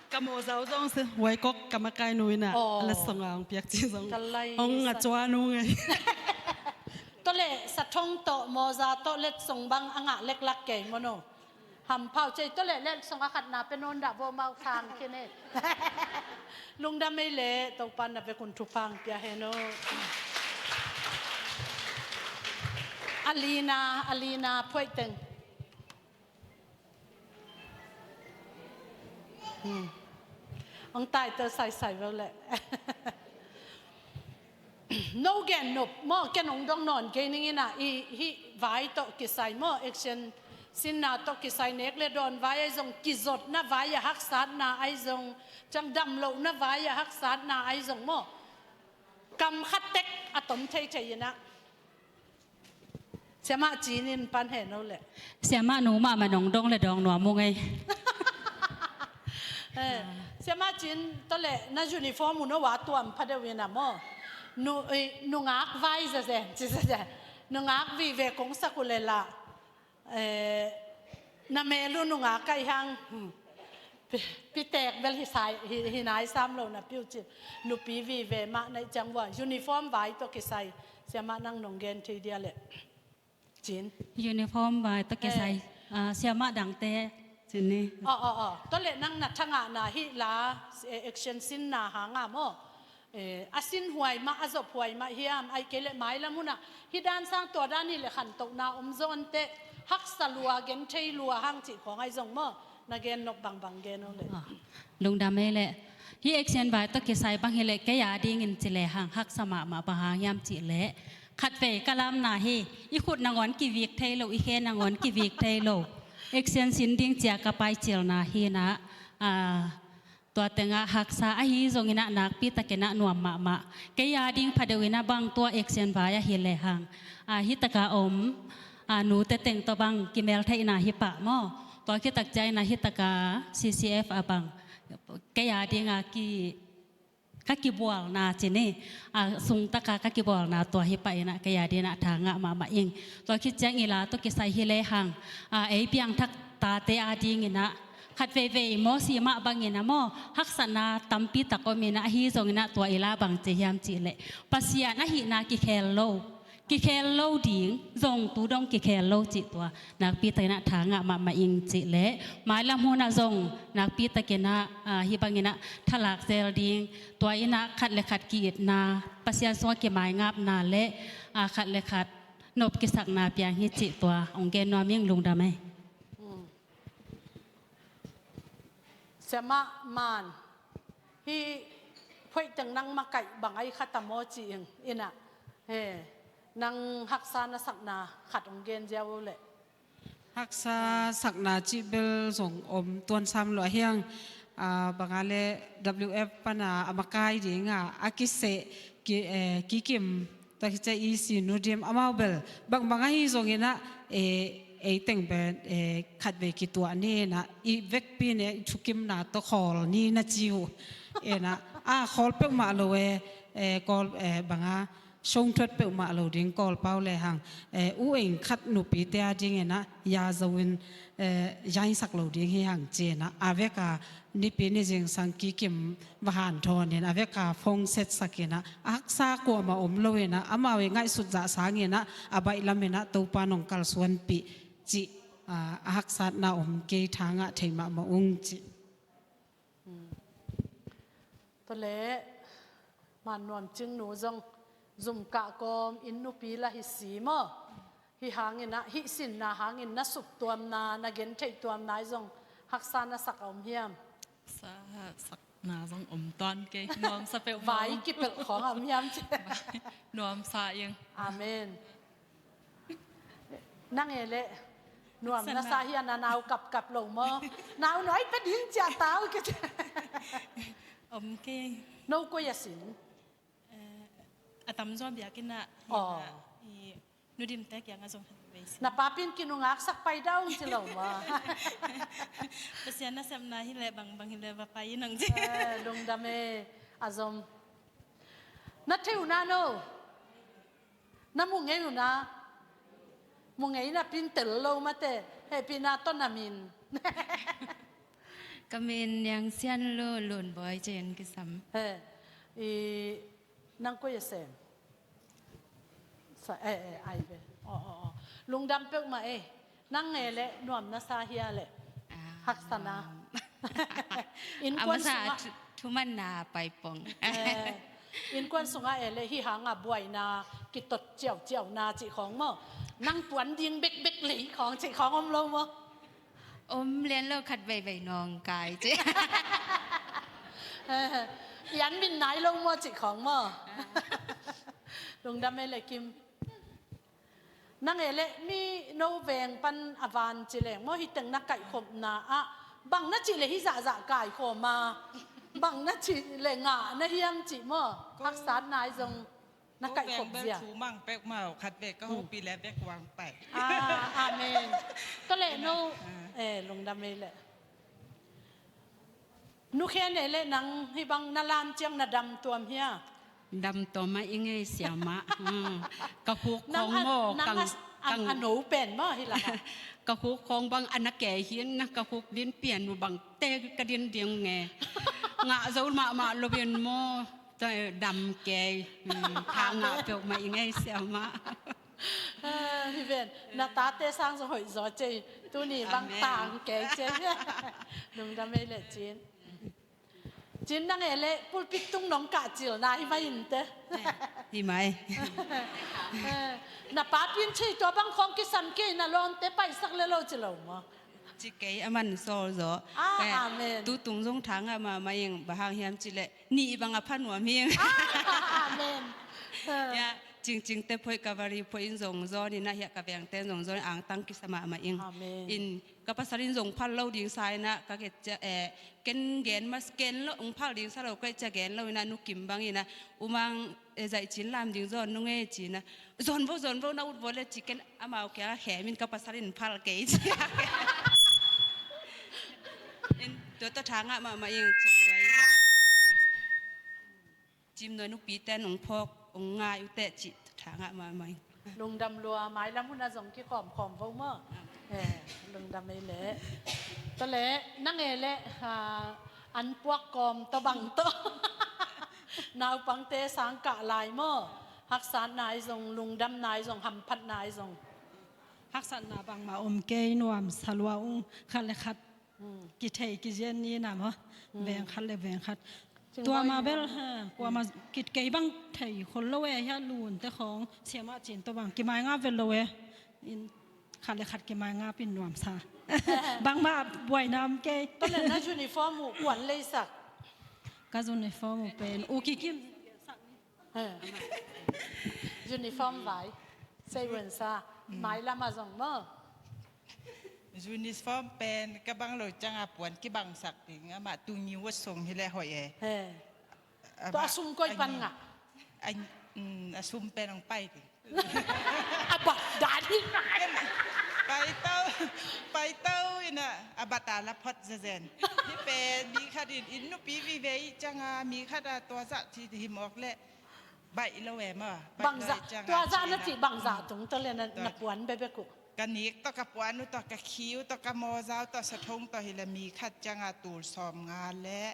ka mawzau zong si Huaikok ka makai nu inah a letsong a hong piak ci zong hong a cua nu ngei. Tole sathong tawh mawza tawh letsong bang a ngah leklak kei mono. Hampau cei tole letsong a khatna pe nawn dah bo mau khang kine. Lungdam ei le Topan na vekun thupha hong pia hen o. Alina, Alina phuaih teng. Hmm. Ang tai tawh saisai veu le. No gen nop maw ken ong dong nawn kei ning inah i hih vai tawh kisai maw action sinna tawh kisai nek le dawn vai ai zong kizotna vai a haksatna ai zong ciang damlohna vai a haksatna ai zong maw. Kam khat tek a tom thei thei inah. Siamah Cin in pan hen o le. Siamah nu mahmah nong dong le dong nuam ung ei. Eh, Siamah Cin tole na uniform uh no a tuam pha deuh inah maw. Nu, eh, nungak vai zazen ci zazen. Nungak vive kong sak uh le lah. Eh, na mel uh nungak kai hang. Hmm. Pi, pitek bel hi sai, hi, hi nai sam lo na piu ci. Nupi vive mah naih ciang vua. Uniform vai tawh kisai. Siamah, nang nong gen thei dia leh. Cin. Uniform vai tawh kisai. Eh. Ah, siamah dangte cin ni. Aw, aw, aw. Tua leh nang na thangahna hih la, eh, action sinna hanga maw? Eh, a sin huai mah, a zop huai mah hiam, ahih kei leh mailam hunah hih dan sang tua dan hi leh khantohna om zaw inteh, haksa lua, genthei lua hang cih khawng ahi zong maw? Na gen nop bangbang gen o leh. Ah, lungdam ei leh. Hih action vai tawh kisai bang hi leh kei a dingin ci lehang haksa mahmah, bang hang hiam cih leh, khatvei ka lamna hi, i khut nangawn kivik thei lo, i khe nangawn kivik thei lo. Action sin ding cia ka paicilna hi inah, ah, tua tengah haksa ahi zong inah nakpi takinah nuam mahmah. Kei a ding phadeuh inah bang tua action vai ahi lehang, ah, hih taka om, ah, nute teng tawh bang kimeltheihna hi pah maw? Tua khit tak ciang inah hih taka C C F ah bang kei a dinga ki, ka kibualna ci ni, a sung taka ka kibualna tua hi pah inah kei a dinah tha ngah mahmah ing. Tua khit ciang i la tawh kisai hi lehang, a, ei piangthak tate a dinginah khat veivei maw, si mah bangin a maw, haksatna tampi tak om inah, ahi zong inah tua i la bang ci hiam cih leh Pasian ahihna kikhel lo. Kikhel lo ding, zong tu dong kikhel lo cih tua nakpi takinah tha ngah mahmah ing cih leh, mailam hunah zong nakpi takinah, ah, hih banginah thalak zel ding, tua inah khat le khat ki-itna, Pasian sungah kimaingapna le, ah, khat le khat nop kisakna piang hi cih tua hong gen nuam ing. Lungdam ei. Siamah man, hih phoih teng nang makaih bang ahi khat a maw ci ing inah, he, nang haksa na sakna khat hong gen ziau o leh. Haksa sakna cih bel zong om tuan sam lua hiang, ah, banga le W F pana a makai dinga a kiseh ki, eh, kikim tua hi cia i si Nu Dim amau bel bangbang ahi zong inah, eh, ei teng pen, eh, khatvei kituah ni inah i vekpi ne i thukimna tawh khawl ni na ci uh inah, a khawl peuhmah lo e, eh, kawl, eh, banga songthuat peuhmah lo ding kawl pau lehang, eh, u eng khat nupite a dinginah ya zo in, eh, yainsak lo ding hi hang ci inah a veka nipi ni zingsang kikim va hanthawn in a veka phone setsak inah a haksa kuamah om lo inah amau i ngaihsut zah sanginah a baihlam inah Topa nong kalsuanpih cih, ah, a haksatna om kei, tha ngah thei mahmah ung cih. Tua leh man nuam cing nu zong zum kah kawm inn nupi la hi si maw? Hih hangin ah, hih sinna hangin na suptuamna, na gentheih tuamna i zong haksa na sak a om hiam? Sa sakna zong om tuan kei, nuamsa peuhmah. Vai kipelh khawng a om hiam ci? Nuamsa ing. Amen. Nang e leh nuam na sa hiam, na nau kapkap lo maw? Nau nuai pia ding ciah tau kei. Om kei. No koi a sin? Eh, a tamzaw biakinn ah. Aw. Hi na, i Nu Dimte kiangah zong hen vei sin. Na papi in kinungaksak pai dau ci lo maw? Pasian nasepna hi leh bangbang hi leh va pai in ang ci. Eh, lungdam e, a zom. Na thei uh na no. Na mu ngei uh na. Mu ngei napi in tel lo mate. Hehpihna tawh na min. Ka min Niang Sian Lu, Lun Bawi ci-in kisam. He, i, nang koi a sem? Sa, eh, eh, ai ve. Aw, aw, aw. Lungdam peuhmah e. Nang e leh nuam na sa hia leh? Ah, haksa na. Nuam. Innkuan sungah. A masa thu-, thumanna paipong. Eh, innkuan sungah e leh hih hanga buaina kitot ciauciauna cih khawng maw? Nang puan ding bekbek lei khawng cih khawng om lo maw? Om lian lo, khat veivei nawngkai ci. Eh, i an min nai lo maw cih khawng maw? Ah. Lungdam e leh Kim. Nang e leh mi no veng pan a van ci leng maw, hih teng na kaihkhopna ah bang na cih leh hih zahzah kaikhawm a, bang na cih leh ngah na hiam cih maw? Ko, haksatna i zong na kaihkhop zia. Ko veng bel thu mang pek maw, khat vei ka hopih leh vek vang pai. Ah, amen. Tua leh no, eh, lungdam e leh. Nu Khen e leh nang hih bang na lam ciang na dam tuam hia? Dam tuam mah ing ei siamah. Hmm. Ka khuk khawng maw, nang a, kang, a, kang, a no pen maw hih lakah? Ka khuk khawng bang a na kei hi in na, ka khuk din pian uh bang te ka din ding nge. Ngah zo mahmah lo in maw. Dam kei, mm, tha ngah peuhmah i ngei siamah. Ah, hi ven, na tate sang zong hoih zaw cei, tuni bang tang kei cei. Lungdam ei leh Cin. Cin, nang e leh pulpit tung nong kah cilna hi mai in te. Hi mai. Eh, na papi in cei tua bang khawng kisam kei, na lawmte paisak le lo ci lo maw? Ci kei, a man sawl zaw. Ah, amen. Tu tung zong tha ngah mahmah ing, bang hang hiam cih leh nih bang a pha nuam hi ing. Ah, amen. Ya, Cingcing te phoih, Calvary phoih in zong zawn in, a hiah ka vengte in zong zawn in, angtang kisa mahmah ing. Amen. In ka pasal in zong phal lo ding sa in ah, ka gen ciang, eh, ken gen mas, gen lo, ung phal ding sa lo ka hih ciang gen lo in ah, Nu Kim bang in ah, U Mang, eh, zaih cin lam ding zawn nung e ci in ah, zawn vo, zawn vo, na ut vo le ci, ken amau kiang a khem in, ka pasal in phal kei ci. In tua tawh tha ngah mahmah ing, Cin Nuai. Cin Nuai nupite in ung phawk, ung ngai uh teh cih tha ngah mahmah ing. Lungdam lua, mailam hun ah zong kikhawmkhawm vo maw? Eh, lungdam ei leh. Tua leh, nang e leh, ah, an puak kawm tawh bang tawh. Naupangte sang kah lai maw? Haksatna i zong, lungdamna i zong, hamphatna i zong. Haksatna bangmah om kei, nuamsa lua ung, khat le khat kithei kizian ni na maw? Veng khat le veng khat. Tua mah bel, ha, kuamah kit kei bang thei khol lo e, hia lunte khawng, siamah Cin tawh bang kimai ngap vet lo e. In khat le khat kimai ngap in nuamsa. Bangmah buaina om kei. Tua leh na uniform uh kuan leisak? Ka uniform uh pen U Kikim. Eh. Uniform vai. Sei wen sa. Mailam ah zong maw? Uniform pen ka bang lo ciang a puan kibangsak ding, amah tu ngiu a sung hi leh hoih e. Eh. Tua a sum koi pan ngah? A, mm, a sum pen ong pai ding. A bat dan hi. Paito, paito in ah, a bat a la phot zezen. Hi pen mi khat in, inn nupi vive i ciang a, mi khat a tua zah ci hi mawk leh baih lo e maw. Baih lo i ciang a, tua zah na cih bang zah tung tawh le na, na puan bekbek uh? Ka nik tawh, ka puan uh tawh, ka khi uh tawh, ka mawza uh tawh, sathong tawh hi leh mi khat ciang a tul sawm nga le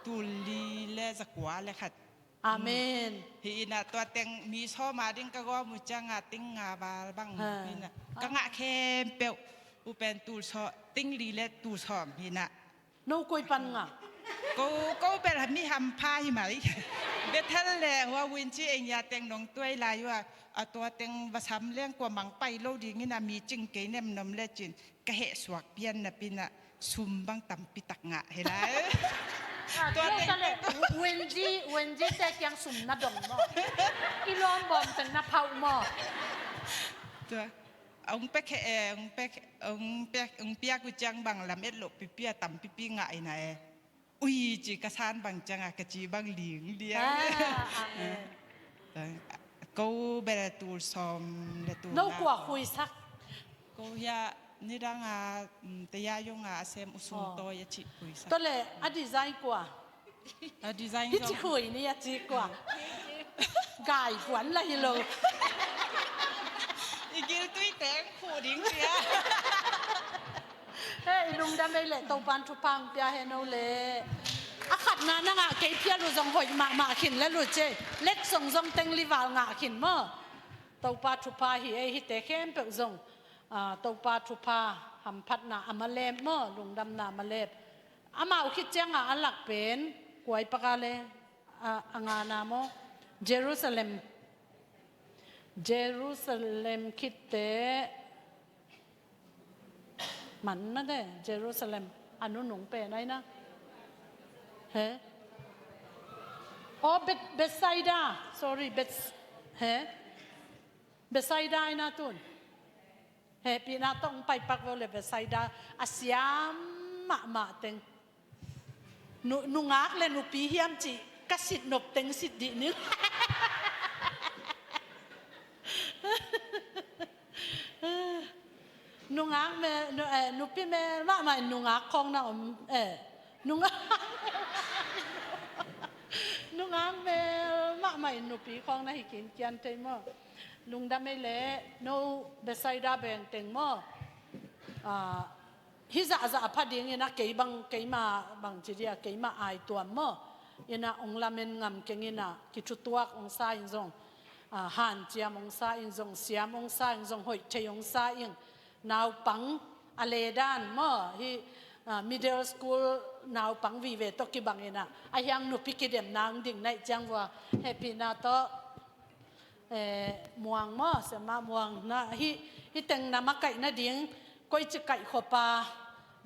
tul li le zakua le khat. Amen. Hi in ah tua teng mi sawm a ding ka gawm uh ciang a ting nga val bang hi in ah. Ka ngah khempeuh uh pen tul sawm, ting li le tul sawm hi in ah. No koi pan ngah? Ko, ko bel mi hampha hi mai. Bethel le hua win ci eng ya teng nong tuai lai uh a, a tua teng va sam leng kua mang pai lo ding in ah, mi cing kei nemnom le cin. Ka heh suak pian napi in ah sum bang tampi tak ngah hi lai. Tua teng le Wendy, Wendy te kiang sum na dong maw? I lawm bawm teng na phauh maw? Tua, ong pek he, eh, ong pek, ong pek, ong piak uh ciang bang lam et loh pipi a tampipi ngah in ah e. Ui, ci ka san bang ciang a ka ci bang ling liang. Ah, amen. Ko bel tul sawm le tul nga. No kua khuisak? Ko hia nidang a, mm, teya yong a sem usung tawi a ci khuisak. Tua le a design kua? A design hi ci zong khui ni a ci kua? Gai puan la hi lo. I gil tui teng khu ding cia. He, i lungdam ei leh Topan thupha ong pia he no le. A khatna na ngah kei phial uh zong hoih mahmah khin le lu ce. Lek song zong teng lival ngah khin maw? Topa thupha hi ei, hite khempeuh zong, ah, Topa thupha, hamphatna a malep maw, lungdamna a malep. Amau khit ciang a a lak pen kuai paka le, ah, a ngana maw? Jerusalem. Jerusalem khitte man mate, Jerusalem a nunung pen aina. He? Oh, Beth-, Bethsaida. Sorry, Beth-, he? Bethsaida aina tun. Hehpihna tawh ong paipak vo le Bethsaida a siam mahmah teng. Nu-, nungak le nupi hiam cih ka sit nop teng sit dih ning. Nungak me, nu-, eh, nupi me mahmah in nungak khawng na om, eh, nungak, nungak me mahmah in nupi khawng na hi kinkian thei maw? Lungdam ei leh no Bethsaida beng teng maw? Ah, hih zahzah a pha dingin a kei bang, keima bang ci dia, keima ai tuam maw? Ina ong lamen ngam keng ina kithutuak ong sa in zong, ah, hanciam ong sa in zong, siam ong sa in zong, hoih thei ong sa in, naupang a ledan maw, hi, ah, middle school naupang vive tawh kibang ina, a hiang nupi kidemna ong ding naih ciang vua, hehpihna tawh, eh, muang maw, siamah muang na, hi, hi teng na makaih nading, koici kaih khop a,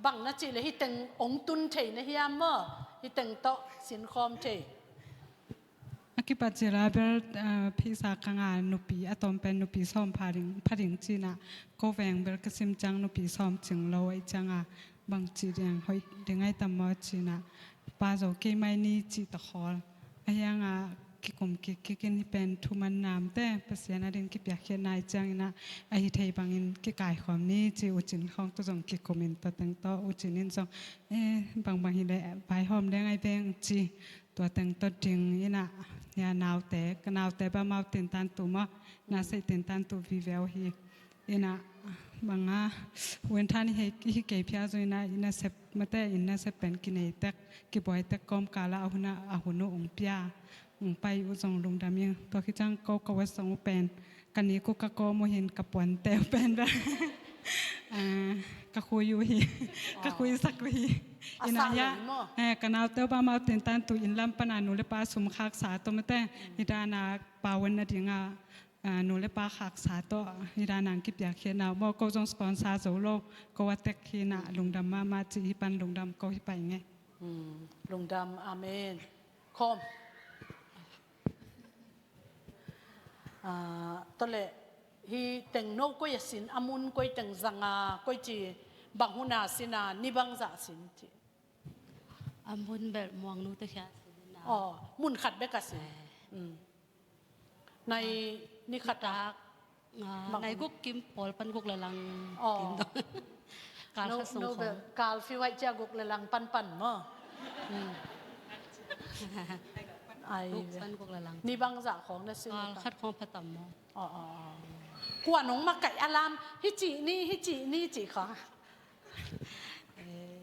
bang na cih le hi teng ong tun thei na hiam maw, hi teng tawh sinkhawm thei. A kipat cila bel, ah, phisa kanga nupi, a tawm pen nupi sawm pha ding, pha ding cina, ko veng bel ka sim ciang nupi sawm cing lo, ei cianga bang ci ding, hoih ding ai tam maw cina, pa zo kei mai ni ci ta khawl. A hianga kikum kik kik in hi pen thuman namte, Pasian a ding kipiakkhiatna i ciangina, a hi thei bangin kikaikhawm ni ci, ucin khawng tawh zong kikum in, tua teng tawh ucin in zong, eh, bangbang hi le vaihawm deng ai veng ci, tua teng tawh ding ina, ya naute, ka naute ba mau tintan tu maw, na sei tintan tu vive uh hi. Ina, banga, wen than hi, hi kei phia zong ina, ina sep, mate ina sep pen kinei tek, kibuai tek kawm kala a huna, a hunu ung pia, ung pai u zong lungdam ing. Tua khicang ko ka wet zong u pen, ka ni ku ka kawm u hin ka puan teu pen ba. Ah, ka khui u hi, ka khui sak u hi. Ina ya, eh, ka nau teu ba mau tintan tu in lam pana nu le pa sum khak sa to mate, hi dana pa wen na dinga, ah, nu le pa khaksa tawh, hi dan ang kipiakkhiatna uh maw, ko zong sponsor zo lo, ko a tek hi na, lungdam mahmah ci hi pan lungdam ko hi pai nge. Hmm, lungdam, amen. Khawm. Ah, tole, hi teng no koi a sin, a mun koi teng zanga, koi ci bang huna sina, ni bang za sin ci. A mun bel muangnu te khia sin na. Oh, mun khat bek a sin. Eh. Hmm. Nai ni khat a. Nitak, ah, bang nai guk kim pawl pan guk le lang kim dong. Kal khat sung khong. Kal fiu ai cia guk le lang pan pan maw. Hmm. Ai. Guk pan guk le lang. Ni bang za khong na sin. Kal khat khong pha tam maw. Oh, oh, oh. Kua nong makaih a lam, hi ci ni, hi ci ni ci khong. Eh.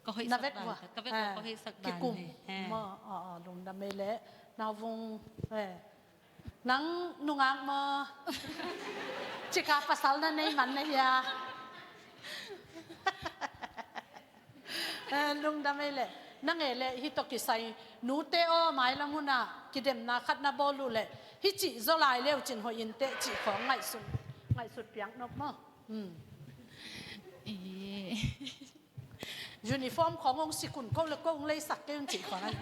Ka hoih sak dan, ka vek ka hoih sak dan kikum hi. Maw, oh, oh, lungdam ei le. Nau vung, eh. Nang nungak maw. Cika pasal na nei man na hia. Eh, lungdam ei le. Nang ei le, hi tawh kisai. Nute aw, mailam huna, kidemna khat na bawl uh le. Hi cih zaw lai leu cin hoih in teh cih khawng ngaihsut, ngaihsut piak nop maw. Hmm. Eh. Uniform khawng hong sikun ko le ko hong leisak kei un cih khawng ai.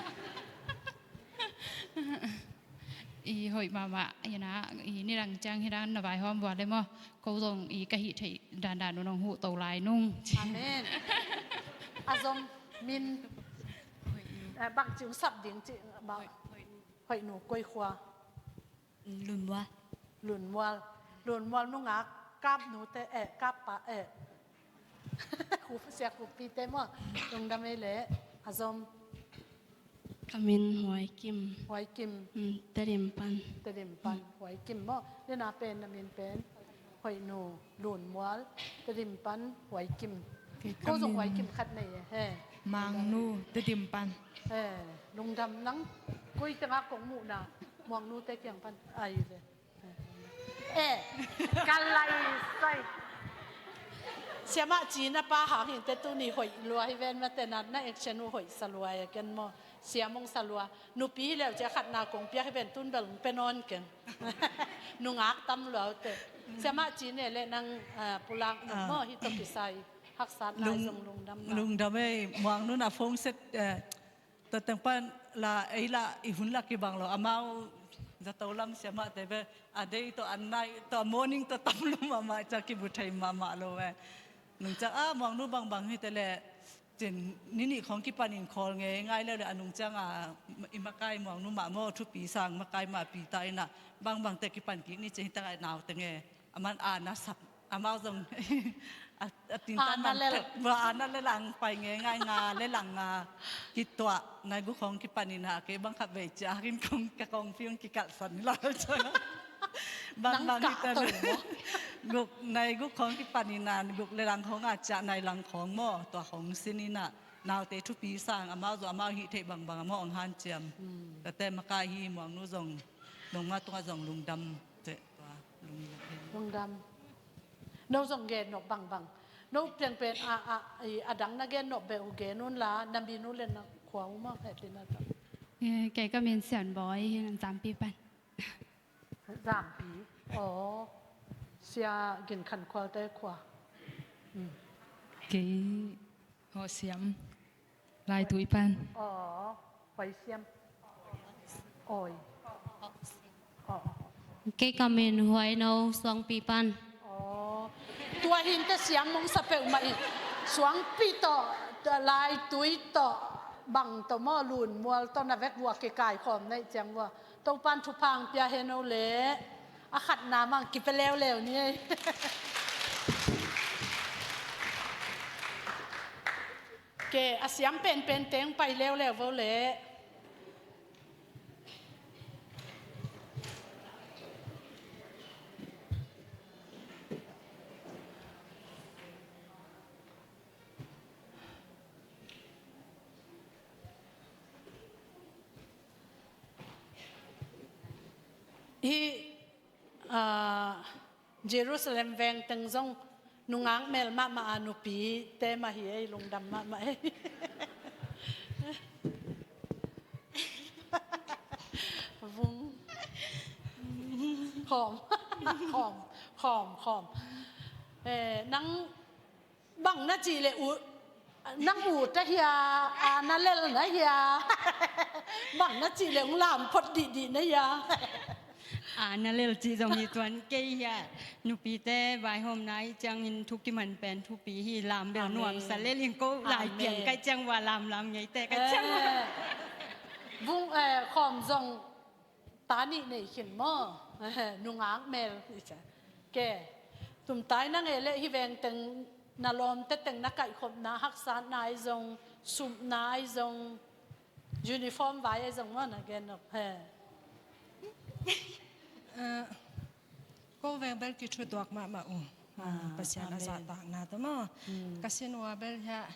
I hoih mahmah, ina, i nidang ciang hi dan na vaihawm vua le maw. Ko zong i ka hih theih dandan un hong huh to lai nung. Amen. A zom min, eh, bang ci hong sap ding cih, bang. Hoih nu koi khua. Lunmual. Lunmual. Lunmual nungak kap nute, eh, kap pa, eh. Khu, sia khu pite maw. Lungdam ei le, a zom. Ka min Huai Kim. Huai Kim. Hmm, Tedim pan. Tedim pan, Huai Kim maw. Nina pen, na min pen. Hoih nu, Lunmual, Tedim pan, Huai Kim. Ko zong Huai Kim khat nei e, he. Mangnu, Tedim pan. He, lungdam nang, koi tengah kong muhna, Muangnu te kiang pan, ai ve. Eh, ka lai sai. Siamah ci na pa hang hin te tuni hoih lua hi ven mate na, na action uh hoih sa lua e ken maw. Siam hong sa lua. Nupi hi leu cia khatna kong piak hi ven tun bel hong pe nawn keng. Nungak tam lua uh te. Siamah ci ne le nang, ah, pulak nung maw hi tawh kisai. Haksatna zong lungdam na. Lungdam ei, Muangnu na phone set, eh, Tua teng pan la, ei la, i hun la kibang lo. Amau zato lam siamah te ve, a day tawh, a night tawh, a morning tawh tam lo mahmah, cia kibu thei mahmah lo ve. Nung ciang, ah, Muangnu bangbang hi te le, cin, ni nih khawng kipan in call ngei ngai leu le, a nung ciang a, i makai Muangnu mah maw, thupi sang makai mah pi ta ina, bangbang te kipan kik ni cin hi ta ngai nau te nge. Aman a na sap, amau zong a, a tintan man pek bua a na le lang pai nge ngai nga le lang nga kituah nai guk hong kipanin ha kei bang khat vei cia kin kong ka kong fiung kikalh san ni la cia. Bang bang hi ta le guk nai guk hong kipanin a guk le lang hong a cia nai lang hong maw tua hong sin ina. naute thupi sang amau zong amau hih theih bangbang amau hong hanciam. Tate makai hi, Muangnu zong nongma tungah zong lungdam. Tua lungdam. Lungdam. No zong gen nop bangbang. No piang pen a, a, a dang na gen nop beh uh gen un la, na min uh le na khua uh mah heh tina ta. Kei ka min Sian Bawi hi, Zampi pan. Zampi. Aw. Sia Gin Khan Khual te khua. Kei Haw Siam. Laitui pan. Aw. Huai Siam. Oi. Aw. Kei ka min Huai No, Suangpi pan. Aw. Tua hinte siam mong sa peuhmah in. Suangpi tawh, Laitui tawh, bang tawh maw, Lunmual tawh na vek vua kikaikhawm neih ciang vua. Topan thupha hong pia hen o le. A khatna mang kipia leuleu ni ei. Ke a siam penpen teng pai leuleu vo le. Hih, ah, Jerusalem veng teng zong nungak mel mahmah a nupi te mah hi ei, lungdam mahmah ei. Vung. Khawm. Khawm, khawm, khawm. Eh, nang bang na cih leh u, nang u ta hia, a na lel na hia. Bang na cih leh ung lam phot dihdih na hia. A na lel cih zong hi tuan kei hia. Nupite vaihawmna i ciangin thu kiman pen thupi hi, lam bel nuamsa lel in ko lai piang kai ciang vua lamlam ngei te kai ciang vua. Vung, eh, khawm zong ta nih nei khin maw? Nungak mel. Ke, tumtai na ngei leh hih veng teng na lawmte teng na kaihkhopna, haksatna ahi zong, supna ahi zong, uniform vai ahi zong maw na gen nop he? Eh, ko veng bel kithutuak mahmah uh. Ah, Pasian a zahtakna tawh maw? Ka sin ua bel hiah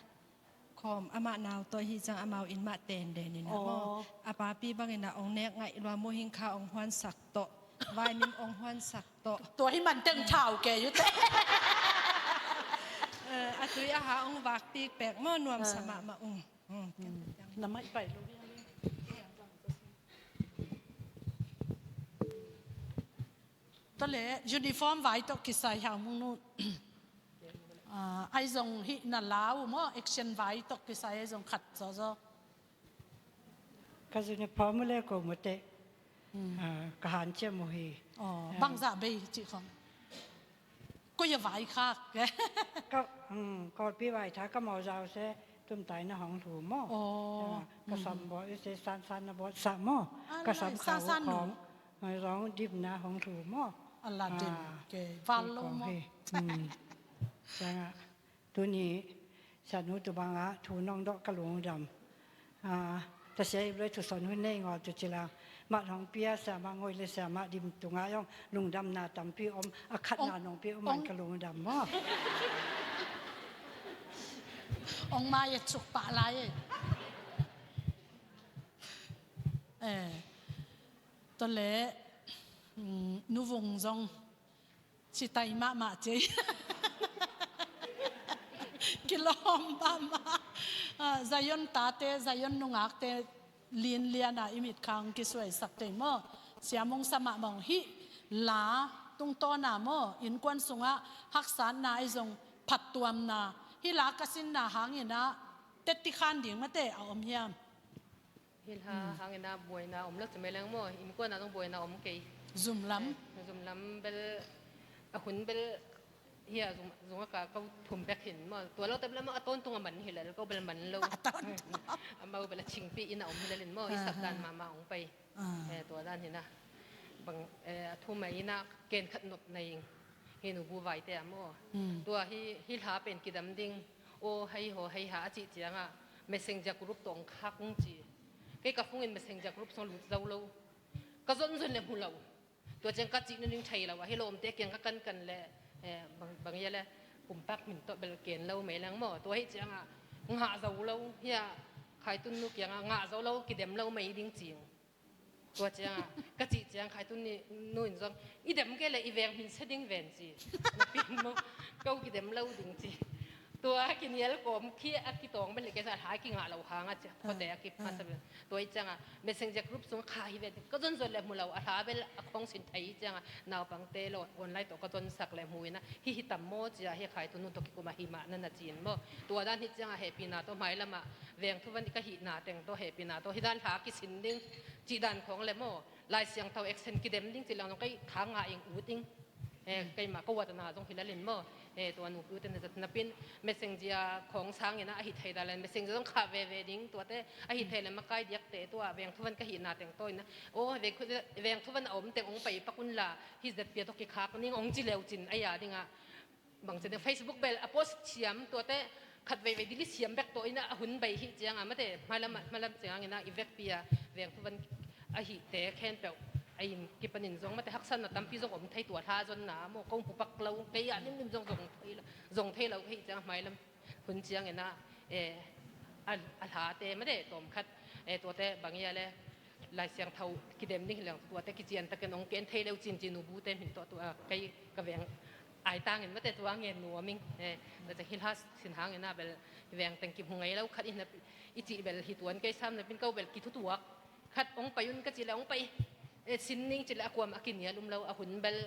khawm amah nau tawh hi ciang amau inn mah tenden in a maw? A papi bangin a ong nek ngaih lua, muhing kha ong huansak tawh, vaimim ong huansak tawh. Tua hi man teng thau kei uh teh. Eh, a tui a ha ong vak pikpek maw, nuamsa mahmah ung. Na maih pai lo. Tua leh uniform vai tawh kisai hau mung nu. Ah, ai zong hih na lau maw, action vai tawh kisai ai zong khat zawzaw. Ka uniform uh le ko mute. Ah, ka hanciam uh hi. Aw, bangzah bei cih khong. Koi a vai khak. Ka, um, Kawlpi vai tha ka mawzaw se tumtai na hong thu maw. Aw. Ah, ka sam bawh se sansan na bawhsa maw. Ka sam khau khong. Zong dimna hong thu maw. A la dim ke val lo maw. Ciangah tuni sanu tu bangah thu nong dawh ka lungdam. Tasia ip loi thuson hun nei ngaw tu cilang. Mah hong pia siamah ngoi le siamah dim tungah zong lungdamna tampi om, a khatna nong pia om man ka lungdam maw. Ong mai a cuk pah lai e. Eh. Tua leh, mm, nuvung zong citai mahmah cei. Kilawm mahmah. Ah, Zion tate, Zion nungakte, linliana i mitkhang kisuaisak tei maw? Siamong samah mong hih la tungtawna maw? Innkuan sungah haksatna ahi zong phattuamna. Hih la ka sinna hanginah teti khan ding mate a om hiam? Hih la hangin ah buaina om lo ci mai leng maw, innkuan ah zong buaina om kei. Zumlam? Eh, zumlam bel, a hun bel, hia zung, zung a ka ko thum bek hin maw. Tua lo tep lam a tawntung a man hi lel, ko bel man lo. A tawntung. Amau bel a chingpi in a om hi lel in maw, i sap dan mahmah ong pai. Eh, tua dan hin ah. Bang, eh, a thum a in ah ken khat nop na ing. Hi nu bu vaite ah maw. Tua hi, hih la pen kidam ding. Aw, hei haw, hei ha a cih ciangah messenger group tawh ong khak ung ci. Kei ka phone in messenger group sung lut zo lo. Ka zonzon le hmu lo. Tua ciang ka cih nungning thei lo a, hi lawmte kiang ka kankan le, eh, bang, bang ia le, pumpak min tawh bel ken lo mei leng maw. Tua hi ciangah ngah zo lo, hia, Khaitun nu kiangah ngah zo lo, kidem lo mai ding cing. Tua ciangah ka cih ciang Khaitun ni nu in zong, "I dem kei le i veng min sia ding ven," ci. Napi maw, ko kidem lo ding ci. Tua kinial kawm khi a kitawng bel hi kei sa, a hla kingah lo hang a ci, khuate a kipasa bel. Tua i ciangah Messenger group sung kha hi ve, ka zon zon le hmu lo, a hla bel a khawng sin thei ciangah naupangte lo online tawh ka zonsak le hmu inah, "Hi hi tam maw?" cia, hi Khaitun nu tawh kikum a hi mah na na ci in maw. Tua dan hi ciangah hehpihna tawh hmailamah veng thuvan ka hihna teng tawh hehpihna tawh hi dan hla kisin ding cih dan khawng le maw, Lai Siangtho action kidem ding cih lang zong kei thang ngah ing ut ing. Eh, keimah ko watana zong hi lalin maw. Eh, tua nupi ute na zat napin Messenger khawng sangin a, a hih thei dan le Messenger zong khah veve ding, tuate a hih thei le makai diakte tua veng thuvan ka hihna teng tawh inah, "Aw, veng thu-, veng thuvan a om teng ong pai pak unla, hi zat pia tawh kikhak ning," ong ci leu cin a ya dingah. Bang ci ding, Facebook bel a post siam, tuate khat veivei dili siam bek tawh inah a hun bei hi ciangah mate, hmalam, hmalam ciangah inah i vekpi a veng thuvan a hihte khempeuh a in kipanin zong mate haksatna tampi zong om thei, tua hla zonna maw, kong pupak lo, kei ah nimnim zong zong thei lo, zong thei lo ka hih ciangah hmailam hun ciangin ah, eh, a, a hlate mate tawmkhat, eh, tuate bang ia le Lai Siangtho kidem ding hi leng tuate kician takin ong ken thei leu cin ci, nubute min tawh tua kei ka veng aitangin mate tua ngen nuam ing. Eh, tua ciang hi hla sin hangin ah bel veng teng kimu ngei lo khat i na, i cih bel hi tuan kei sam napin ko bel kithutuak khat ong pai un ka cih le ong pai. Eh, sin ning cih le a kuam a kinial um lo, a hun bel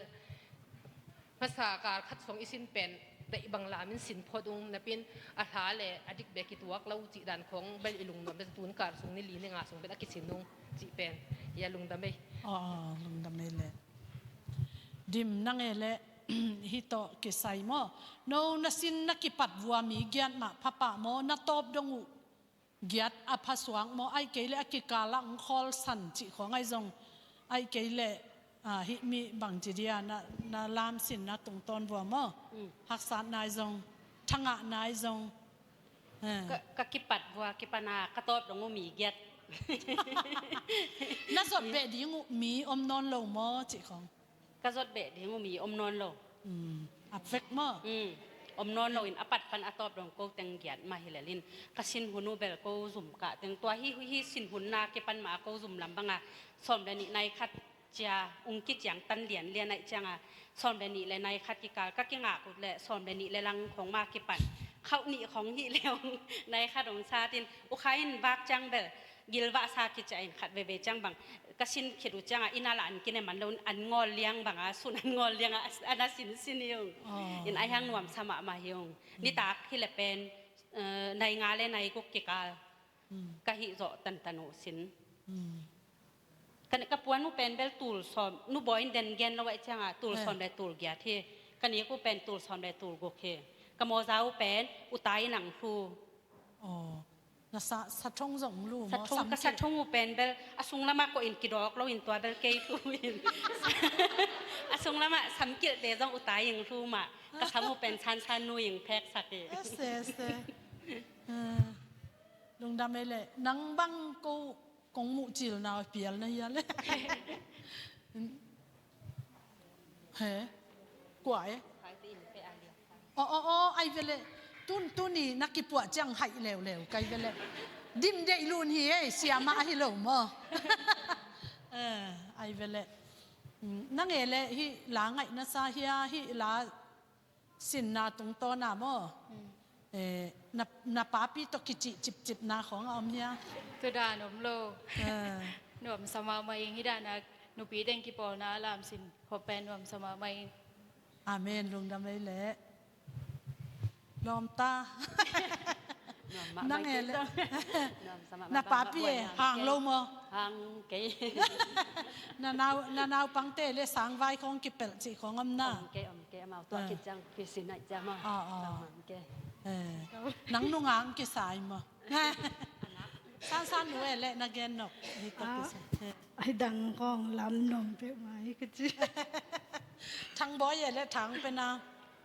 hmasa kal khat sung i sin pen deih bang lamin sin phot ung napin a hla le a dik bek i tuak lo cih dan khawng bel i lungnuam bel tun kal sung ni li ni nga sung bel a kisin ung cih pen. Ia lungdam ei. Aw, lungdam ei le. Dim nang e le, hih tawh kisai maw? No na sin na kipat vua mi giat mah pha pah maw? Na tawp dong uh giat a pha suak maw? Ai kei le a kikal ah ong khawl san cih khawng ai zong, ai kei le, ah, hih mi bang ci dia na, na lam sin na tungtawn vua maw? Mm. Haksat nai zong, thangah nai zong. Eh. Ka, ka kipat vua kipana ka tawp dong uh mi giat. Na zot beh ding uh mi om nawn lo maw cih khawng? Ka zot beh ding uh mi om nawn lo. Mm. A vek maw? Mm. Om nawn lo in a pat pan a tawp dong ko teng giat mah hi lelin. Ka sin hun uh bel ko zum kah teng tua hi, hi sin hun na kipan mah a ko zum lam banga sawm le nih nai khat cia ung kiciang tan lianlian aih cianga sawm le nih le nai khat kikal ka kingak ut le sawm le nih le lang khong ma kipan khauh nih khong hih le ung nai khat ong satin ukha in vak ciang bel gilvahsa kiciah in khat veve ciang bang ka sin khit uh cianga inn a lah an kine man lo, an ngawl liang banga sun an ngawl lianga a na sinsin hi ung. Oh. In a hiang nuamsa mahmah hi ung. Mm. Nitak hi le pen, eh, nai nga le nai guk kikal. Mm. Ka hih zawh tantan uh sin. Mm. Ka, ka puan uh pen bel tul sawm, nu bawi in den gen lo aih cianga tul sawm le tul giat hi. Ka nik uh pen tul sawm le tul guk hi. Ka mawza uh pen utai in ang hlu. Oh. Na sa, sathong zong lu maw? Sathong, ka sathong uh pen bel a sung lamah kawh in kidawk lo in tua bel kei hlu in. A sung lamah samkilhte zong utai in hlu mah. Ka sam uh pen sansan nu in pheksak hi. Ese, ese. Ah. Lungdam ei le, nang bang ko kong muh cilna pial na hia le. He? Kua e? Aw, aw, aw, ai vele. Tun, tuni na kipuah ciang haih leuleu, kai vele. Dim deih lun hi e, siamah ahi lo maw? Eh, ai vele. Mm, nang e le, hih la ngaihna sa hia, hih la sinna tungtawna maw? Mm. Eh, na, na papi tawh kicih cipcipna khawng a om hia? Tudan om lo. Eh. Nuamsa mahmah ing, hih dana nupi teng kipawlna a lamsin khop pen nuamsa mahmah ing. Amen, lungdam ei le. Lawmta. Nang e le. Na papi e, hang lo maw? Hang kei. Na nau, na naupangte le sangvai khawng kipelh cih khawng om na? Om kei, om kei, amau tua khit ciang kisin aih ciang maw? Ah, ah. Hang kei. Eh, nang nungak kisai maw? Sansan nu e le na gen nawk. Hih tua kisai. Eh. Ai dang khawng lam nuam peuhmah hi ka ci. Thang bawi e le thang pena.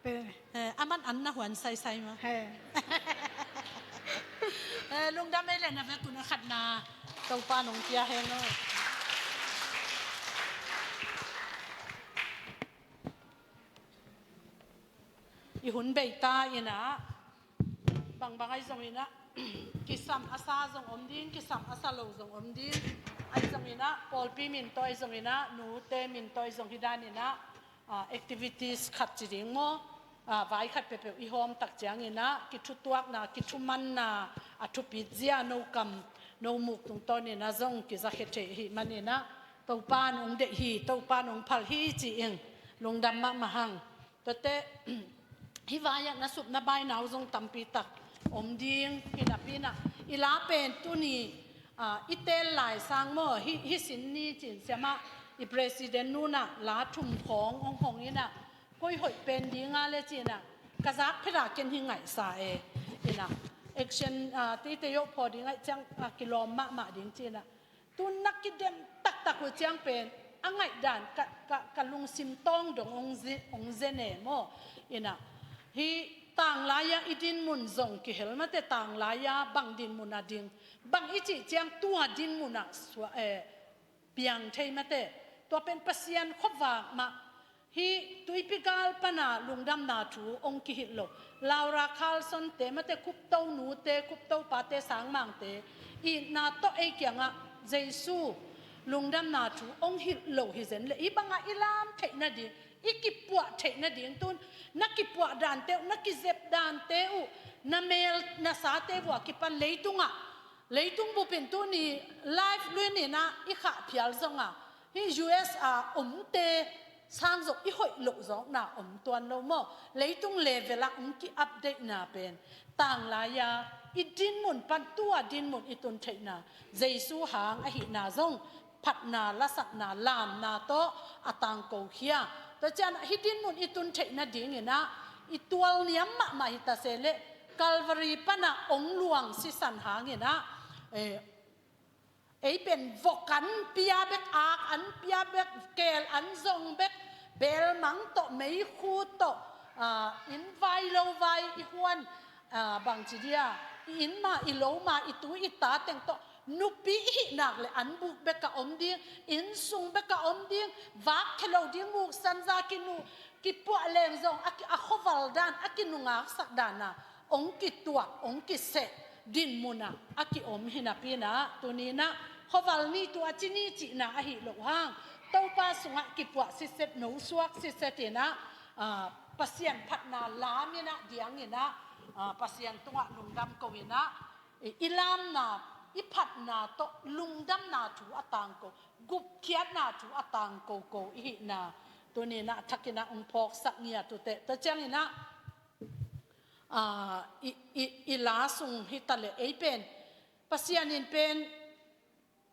Pe. Eh, aman an na huan saisai ma. He. Eh, lungdam ei le na vekun a khatna Topa nong pia hen o. I hun beita ina bangbang ai zong ina kisam a sa zong om ding, kisam a sa lo zong om ding. Ahi zongin ah pawlpi min tawh, ahi zongin ah nute min tawh, ahi zong hi danin ah, ah, activities khat ci ding maw, ah, vai khat peuhpeuh i hawm tak ciangin ah kithutuakna, kithumanna a thupit zia no kam no muk tungtawnin ah zong kizakhia thei ahih manin ah Topa'n hong deih hi, Topa'n hong phal hi ci-in lungdam mahmah hang. Tuate, hih vai-ah na sup na baina uh zong tampi tak om ding hi napi-in ah, i la pen tuni, ah, i teel lai sang maw, hih, hih sin ni cin siamah, i president nu'n ah la thum khawng hong hong in ah, koi hoih pen ding a le cin ah, ka zak phet a ken hi ngaihsa e, in ah, action, ah, teitei awh phaw ding ahih ciang, ah, kilawm mahmah ding cin ah, tu na kidem taktak uh ciang pen, a ngaihdan ka, ka, ka lungsim tawng dong hong zi-, hong zen e maw. In ah, hih tanglai-a i dinmun zong kihel mate, tanglai-a bang dinmun a ding, bang i cih ciang tua dinmun ah sua, eh, piang thei mate. Tua pen Pasian khuavak mah. Hih tuipi gal pana lungdamna thu hong kihilh lo Laura Carlson te mate, Kupto nute, Kupto pate, Sangmangte itna tawh ei kiangah Jesu lungdamna thu hong hilh lo hi zen leh, hih bangah i lam theih nading, i kipuah theih nading, tun na kipuah dante uh, na kizep dante uh, na mel na sate vua kipan leitungah, leitung bupin tuni live luin in ah i khah phial zongah, hih U S a omte sang zong i hoih loh zawkna om tuan lo maw. Leitung level ah hong ki-update na pen, tanglai-a i dinmun pan tua dinmun i tun theihna, Jesu hang ahihna zong phatna, lasakna, lamna tawh a tangko khia. Tua ciang ah hih dinmun i tun theih nadingin ah i tualniam mahmah hi ta se leh, Calvary panah hong luang sisan hangin ah, eh, ei pen vok an pia bek, ak an pia bek, keel an zong bek, beelmang tawh, meikhu tawh, ah, inn vai lo vai i huan, ah, bangci dia, i inn ma, i lo ma, i tu i ta teng tawh, nupi i hih nak leh an buk bek a om ding, inn sung bek a om ding, vak khia lo ding, muksan za kinu, kipuah leng zong a ki, a khuaval dan, a kinungaksak dan a hong kituak, hong kiseh dinmun ah a kiom hi napi-in ah, tuni-in ah khuaval ni, tua ci ni cihna ahih loh hang, Topa sungah kipuah sitset, nosuak sitset in ah, ah, Pasian phatna lam in ah, diang in ah, ah, Pasian tungah lungdam ko in ah, i, i lamna, i phatna tawh lungdamna thu a tangko, gupkhiatna thu a tangko ko i hihna tuni-in ah thak in ah hong phawksak ngiat uh teh. Tua ciangin ah, ah, i, i, i la sung hi ta leh, ei pen Pasian in pen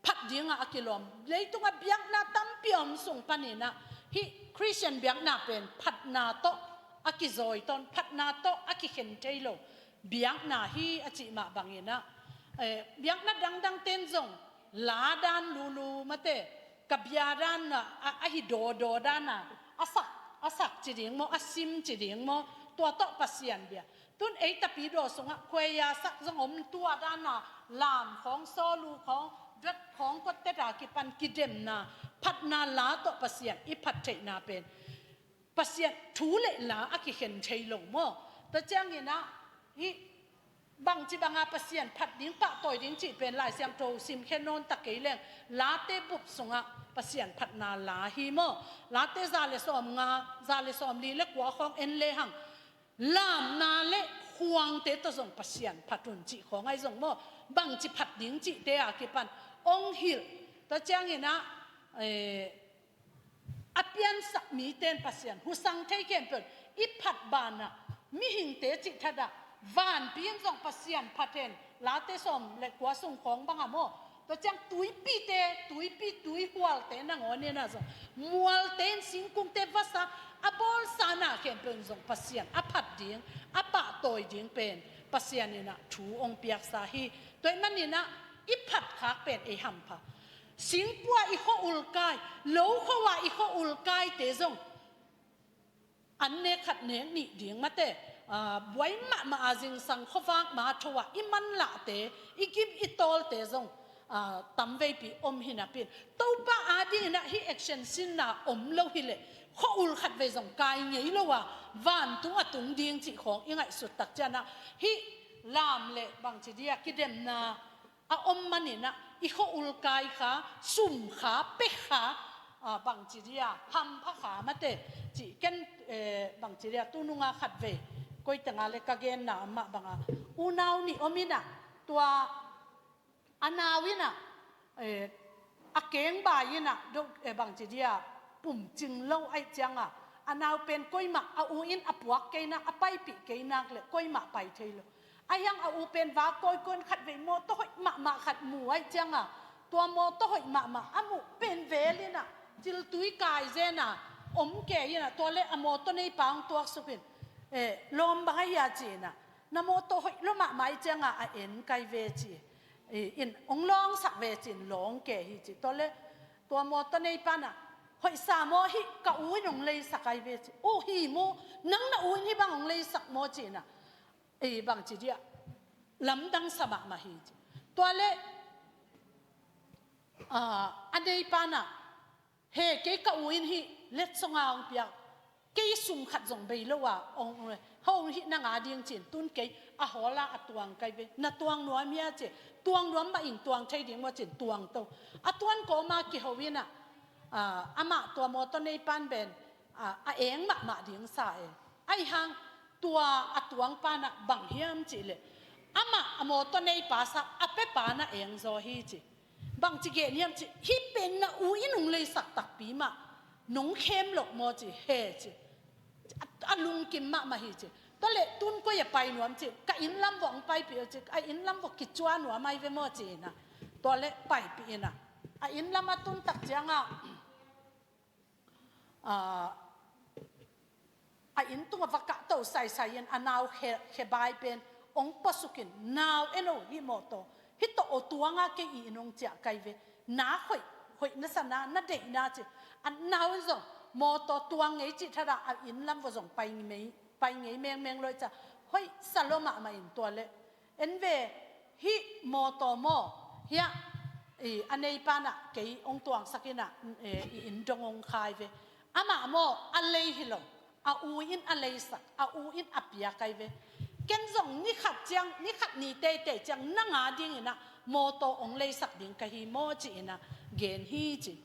phat dingah a kilawm. Leitungah biakna tampi a om sung panin ah, hih Khristian biakna pen phatna tawh a kizawi tawn, phatna tawh a kikhen thei lo biakna hi a cih mah bangin ah, eh, biakna dangdang ten zong la dan lulu mate, ka bia dan a, a, a hi dawdaw dan a, a sak, a sak ci ding maw, a sim ci ding maw, tua tawh Pasian bia. Tun ei tapidaw sungah khuaia sak zong om, tua dan a lam khawng, sawlu khawng, dot khawng, kottet a kipan kidemna, phatna la tawh Pasian i phat theihna pen Pasian thu le la a kikhen thei lo maw. Tua ciangin ah, hih bangci banga Pasian phat ding, pahtawi ding cih pen Lai Siangtho simkhe nawn ta kei leng, Late bup sungah Pasian phatna la hi maw. Late za le sawmnga, za le sawmli le kua khawng en lehang, lamna le khuangte tawh zong Pasian phat un cih khawng ahi zong maw, bangci phat ding cihte a kipan hong hilh. Tua ciangin ah, eh, a piansak mite in Pasian husang thei khempeuh in i phat banah, mihingte cih thatah, vanpi in zong Pasian phat hen, Late sawm le kua sung khawng bangah maw. Tua ciang tuipite, tuipi, tuihualte nangawn in ah zong, mualte in, singkungte vasa, a bawlsa na khempeuh in zong Pasian a phat ding, a pahtawi ding pen Pasian in ah thu hong piaksa hi. Tua ahih manin ah i phat khak pen ei hampha. Singpua i khua-ul kai, lo khua-a i khua-ul kaite zong an nek khat nek nih ding mate, ah, buai mahmah a zingsang khuavak ma tho-ah i manlahte, i gim i tawlte zong, ah, tamveipi om hi napi-in, Topa adingin ah hih action sinna om lo hileh, khua-ul khatvei zong kai ngei lo a, vantung a tung ding cih khawng i ngaihsut tak ciangin ah, hih lam le bangci dia kidemna a om maninah i khua-ul kai kha, sum kha, pek kha, ah, bangci dia hampha kha mate cih ken, eh, bangci dia tununga khatvei koi tengah le ka genna amah banga unau nih om inah tua a nau inah, eh, a kengbai inah do, eh, bangci dia pumcing lo aih cianga a nau pen koimah a u in a puak kei nak a paipih kei nak le koimah pai thei lo. Ahi hang a u pen va kawikawi in khatvei mawtaw hoih mahmah khat mu aih cianga tua mawtaw hoih mahmah a muh pen vel inah ciltui kai zena om kei inah tua le a mawtaw neipa hong tuaksuk in, eh, lawm bang ahi a ci inah na mawtaw hoih lo mahmah aih cianga a en kai ve ci. I, in hong lawngsak ve cin lawng ke hi ci. Tua le tua mawtaw neipa nah hoihsa maw hi ka u in hong leisak ai ve ci. U hi maw nang na u in hi bang hong leisak maw ci nah. I bangci dia lamdang sa mahmah hi ci. Tua le, ah, a neipa nah he kei ka u in hi letsonga hong piak kei sum khat zong bei lo a hong, hong, hong hih nang a ding cin tun kei a hawla a tuang kai ve na tuang nuam hia ci. Tuang nuam mah in tuang thei ding maw cin tuang to. A tuan kawma kiho inah, ah, amah tua mawtaw neipan ben, ah, a eng mahmah ding sa e. Ahi hang tua a tuangpa nah bang hiam cih le amah a mawtaw neipa sa a pepa nah eng zaw hi ci. Bangci gen hiam ci, hih pen na u in hong leisak takpi mah nong khem loh maw ci, he ci. A, a lungkim mahmah hi ci. Tua le tun koi a pai nuam ci, ka inn lam vawh hong paipih ci, a inn lam vawh kicua nuam ai ve maw ci inah. Tua le paipih inah a inn lam a tun tak cianga, ah, a inn tungah va kahto saisai in a nau khe, khebai pen hong pasukin nau eno hih mawtaw hih tawh aw tuanga kei i in hong ciah kai ve. Na hoih, hoih na sana na deihna ci. A nau in zong mawtaw tuang ngei cih thada a inn lam vawh zong pai ngei, pai ngei mengmeng lo i ca hoih sa lo mahmah in tua le en ve, hih mawtaw maw hiah, i, a neipa nah kei hong tuangsak inah, eh, i inn dong hong khai ve. Amah maw a lei hi lo, a u in a leisak, a u in a piak ai ve. Ken zong ni khat ciang, ni khat ni teitei ciang nang a ding inah mawtaw hong leisak ding ka hi maw ci inah gen hi ci.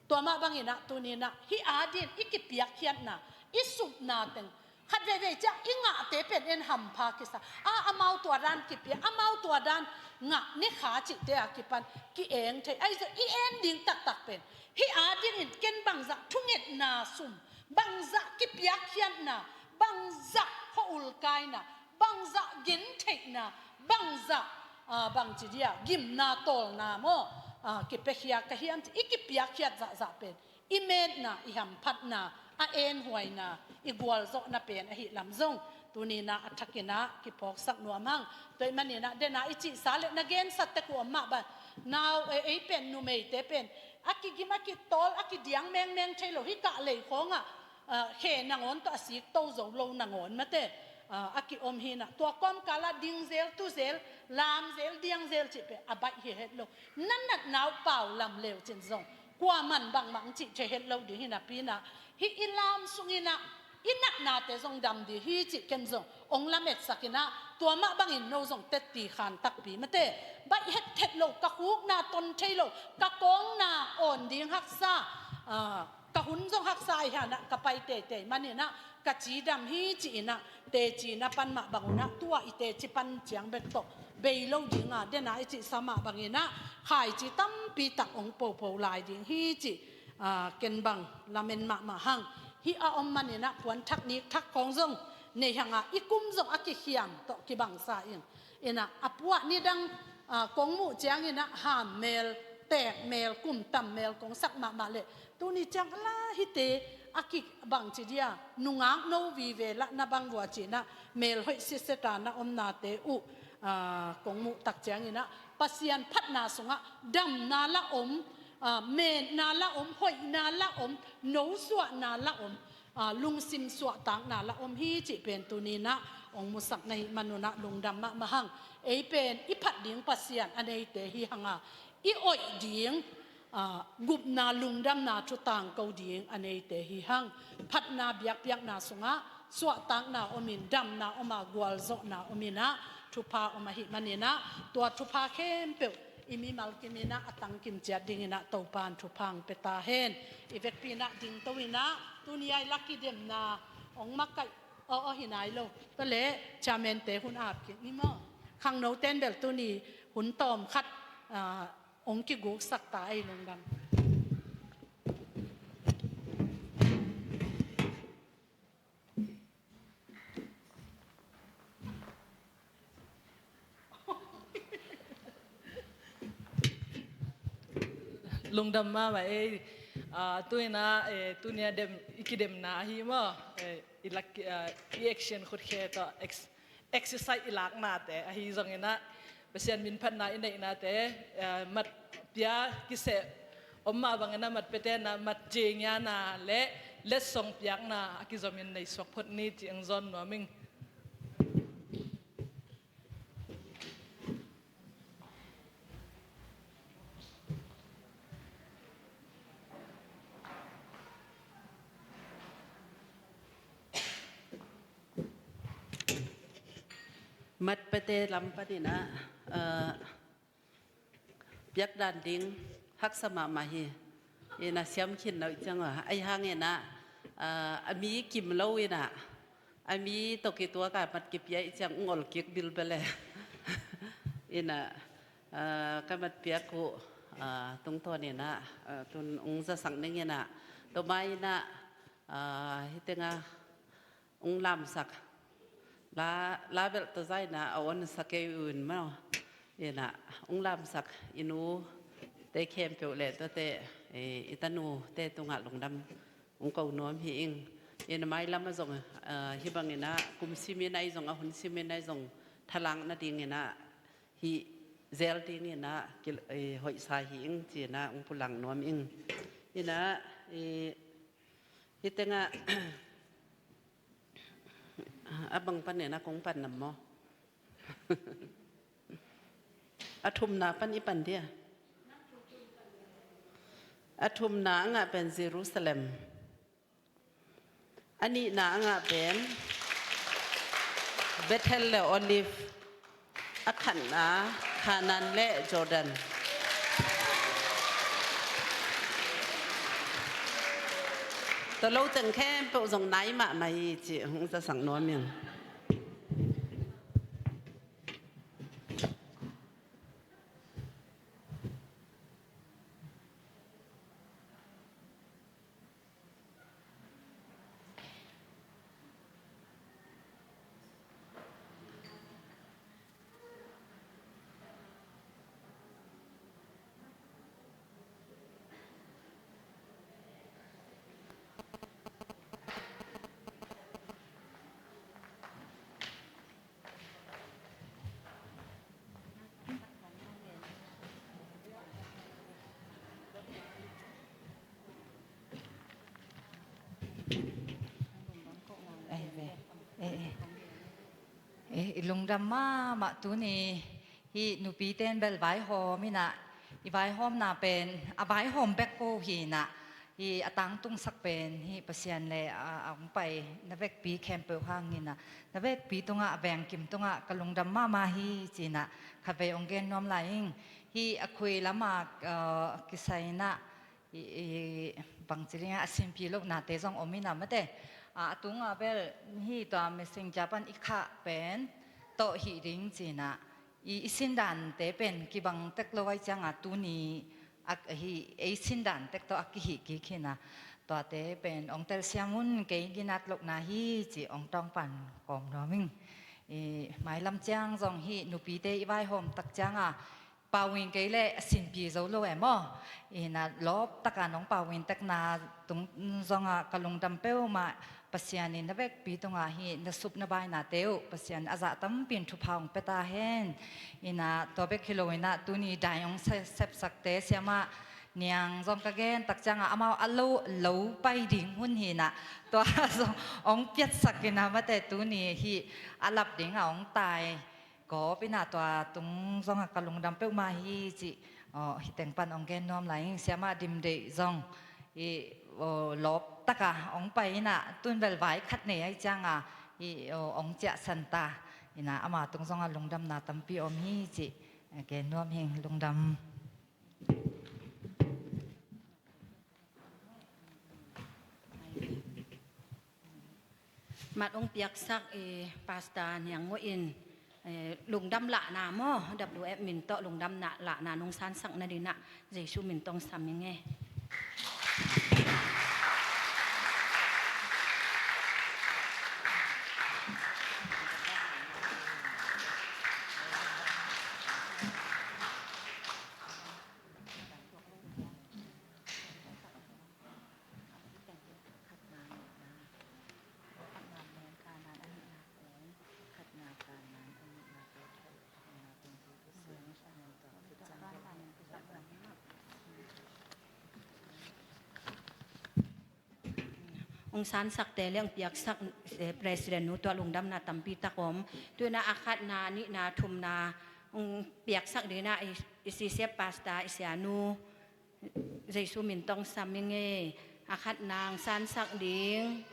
Tua mah bang inah tuni inah hih a din i kipiakkhiatna i supna teng khat veivei ciah i ngahte pen en hampha kisa. A, amau tua dan kipia, amau tua dan ngah ni kha cihte a kipan ki-eng thei. Ahi zong i en ding taktak pen hih a dingin ken bangzah thungetna sum, bangzah kipiakkhiatna, bangzah khua-ul kaina, bangzah gentheihna, bangzah, ah, bangci dia gimna tawlna maw, ah, kipiakhia ka hiam ci i kipiakkhiat zahzah pen i metna, i hamphatna, a enhuaina, i gualzawhna pen ahi lam zong tuni inah a thak inah kiphawksak nuam hang. Tua ahih manin ah dena i cihsa le na gensa tek uh om mah bang, nau, eh, ei pen numeite pen a kigim, a kitawl, a kidiang mengmeng thei lo hi. Kah lei khawngah, ah, khe nangawn tawh a sik to zo lo nangawn mate, ah, a kiom hi inah tua kawmkal ah ding zel, tu zel, lam zel, diang zel cih pen a baih hi het lo. Na natna uh pau lam leu cin zong kuaman bangmah hong cih thei het lo ding hi napi inah hih i lam sung inah i natnate zong dam ding hi cih ken zong hong lametsak inah tua mah bangin no zong tetti khan takpi mate. Baih het het lo, ka khukna ton thei lo, ka kawngna awn ding haksa, ah, ka hun zong haksa ahi hanah ka pai teitei man inah ka cidam hi ci inah teci na pan mah bang unah tua i teci pan ciang bek tawh bei lo dinga dena i cihsa mah bang inah khaici tampi tak hong popo lai ding hi ci, ah, ken bang lamen mahmah hang. Hih a om man inah puan thak nik thak khawng zong nei hanga i kum zong a kikhiam tawh kibangsa in inah a puah nidang, ah, kong muh ciang inah ham mel, teek mel, kum tam mel kong sak mahmah leh tuni ciang a la hite a kibangci dia nungak no vive lah na bang vua ci inah mel hoih siseta na omnate uh, ah, kong muh tak ciang inah Pasian phatna sungah damna la om, ah, metna la om, hoihna la om, nosuahna la om, ah, lungsim suahtakna la om hi cih pen tuni inah hong musak na hih man unah lungdam mahmah hang. Ei pen i phat ding Pasian a neite hi hanga i oih ding, ah, gupna lungdamna thu tangko ding a neite hi hang. Phatna biakpiakna sungah suahtakna om in, damna om a, gualzawhna om in ah, thupha om ahih manin ah, tua thupha khempeuh i mimal kim in ah a tangkim ciat dingin ah Topa'n thupha hong pia ta hen. I vekpi in ah dingto in ah, tuni a i la kidemna hong makaih aw aw hi nai lo. Tua leh chairman-te hun ap kik ni maw. Khangno ten bel tuni hun tawm khat, ah, hong kiguksak ta ei, lungdam. Lungdam mahmah ei. Ah, tu in ah, eh, tuni a dem, i kidemna ahi maw. Eh, i lak, ah, i action khutkhe tawh ex-, exercise i laknate ahi zongin ah, Pasian minphatna i neihnate, eh, mat pia kiseh om mah bangin ah, mat piate in ah mat ciangiana le letsong piakna a kizomin nei suak phot ni ci hong zawn nuam ing. Mat piate lam panin ah, eh, piak dan ding haksa mahmah hi. In ah siam khin lo i ciang a, ahi hangin ah, ah, a mi kim lo in ah, a mi tawh kituak a mat kipia i ciang ung ol kik bilbel e. In ah, ah, ka mat piak uh, ah, tungtawn in ah, ah, tun ung zasak ning in ah, tua mah in ah, ah, hih teng ah ung lamsak. La, la belh tawh zai in ah a onsak kei un maw. In ah ung lamsak i nute khempeuh le tuate, eh, i tanute tungah lungdam ung ko nuam hi ing. In ah mailam ah zong, eh, hih bangin ah kum simin ahi zong, a hun simin ahi zong, thalak nadingin ah hih zel dingin ah ki, eh, hoihsa hi ing ci in ah ung pulak nuam ing. In ah, eh, hih teng ah a bang panin ah kong pan nam maw? A thumna pan i pan dia. A thumna a ngah pen Jerusalem. A nihna a ngah pen Bethel le Olive. A khatna Kanaan le Jordan. Tua lo teng khempeuh zong nai mahmah hi cih hong zasak nuam ing. Eh, ve. Eh, eh. Eh, i lungdam mahmah tuni. Hih nupite in bel vaihawm in ah, i vaihawmna pen a vaihawm bek ko hi in ah, hih a tangtungsak pen hih Pasian le a, a hong pai na vekpi khempeuh hang in ah, na vekpi tungah, a vengkim tungah ka lungdam mahmah hi ci in ah, khatvei hong gen nuam lai ing. Hih a khui lamah, uh, kisai in ah, i, i, bangci ding a, a sinpi lohnate zong om in ah mate. A, a tungah bel hih tua Messenger pan i khah pen tawh hih ding ci in ah, i, i sindante pen kibang tek lo ahih ciangin tuni a, a hih ei sindan tek tawh a kihih kik hi in ah, tuate pen hong telsiam un, kei ginat lohna hi ci hong tawngpan kawm nuam ing. I, mailam ciang zong hih nupite i vaihawm tak ciangin pau in kei leh a sinpi zo lo e maw. In ah lawp takin hong pau in tekna tung zongah ka lungdam peuhmah. Pasian in na vekpi tungah hih na sup na bainate uh Pasian a zah tampi in thupha hong pia ta hen. In ah tua bek hi lo in ah tuni dai hong se-, sepsakte siamah Niang zong ka gen tak ciangin amau a lo, lo pai ding hun hi in ah tua zong hong piatsak in ah mate tuni hih a lap dingin hong tai gawp in ah tua tung zongah ka lungdam peuhmah hi cih, aw, hih teng pan hong gen nuam lai ing. Siamah Dim Deih zong i aw, lawp taka hong pai in ah, tun bel vai khat nei ahih ciangin, i, aw, hong ciahsan ta in ah, ama tung zongah lungdamna tampi om hi cih, eh, gen nuam hi ing. Lungdam. Mat hong piaksak i Pastor Niang Ngoi in, eh, lungdam lahna maw, W F min tawh lungdam na, lahna nong sansak nadingin ah Jesu min tawh hong sam ing e. Hong sansakte le hong piaksak, eh, President nu tawh lungdamna tampi tak om. Tu-in ah a khatna, nihna, thumna hong piaksak dingin ah i, i C C F Pastor, i sianu, Jesu min tawh hong sam ing e. A khatna hong sansak ding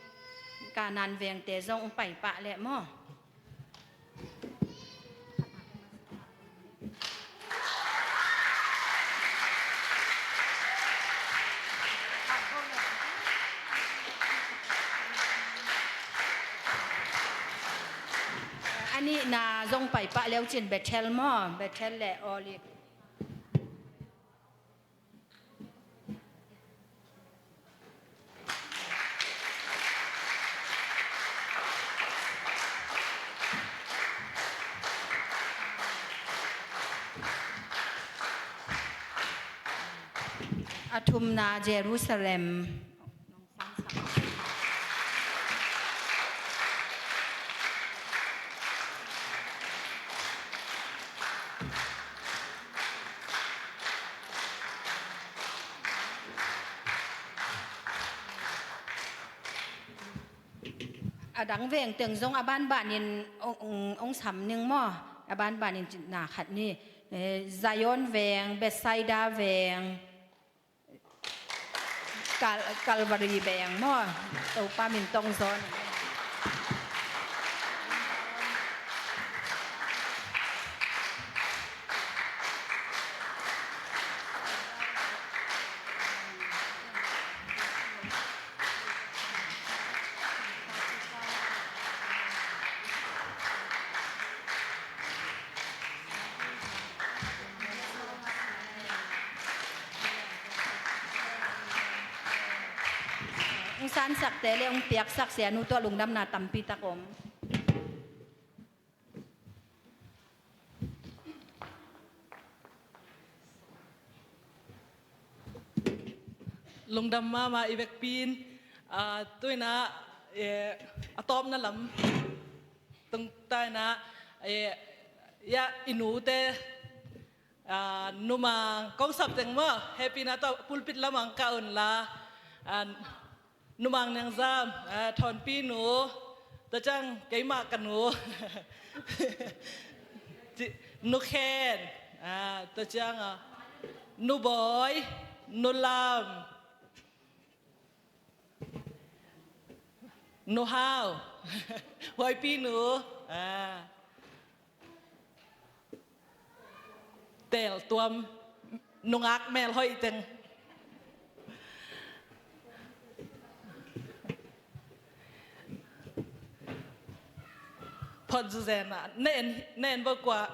Kanan vengte zong hong pai pah leh maw. A nihna zong pai pah le uh cin, Bethel maw, Bethel le Olive. A thumna Jerusalem. A dang veng teng zong a banbanin hong, hong, hong sam ning maw. A banbanin cihna khat ni. Eh, Zion veng, Bethsaida veng, Kal-, Calvary veng maw, Topa min tawh hong zawn. Hong sansakte le hong piaksak sianu tawh lungdamna tampi tak om. Lungdam mahmah i vekpi in, ah, tu-in ah, eh, a tawpna lam tung ta-in ah, eh, ya, i nute, ah, numang kong sap teng maw, hehpihna tawh pulpit lamah kah unla, ah, numang Niang Zam, ah, Thawnpi nu, tua ciang keimah ka nu, ci-, Nu Khen, ah, tua ciang, ah, Nu Bawi, Nu Lam, Nu Hau, Huaipi nu, ah, Tel Tuam, nungak mel hoih teng. Phot zuzen ah, na en, na en bawk kua.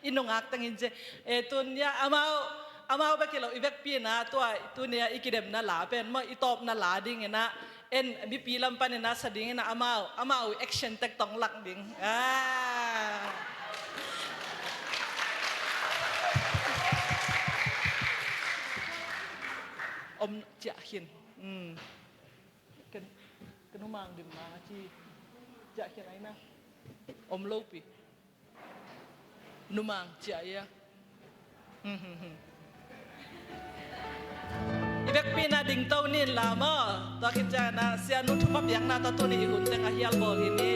I nungak teng in ci. E, tun ya, amau, amau bek hi lo, i vekpi in ah, tua, tuni a i kidemna la pen maw, i tawpna la dingin ah, en, mipi lam panin ah sa dingin ah amau, amau action tek tawh lak ding. Ah. Om ciah khin. Mm. Kan, kan numang dim mang a ci. Ciah khin ai na. Om lo pi. Numang ciah ia. I vekpi in ah dingto ni in la maw. Tua khit ciangin ah sianu thupha piakna tawh tuni i hun teng a hial bawl hi ni.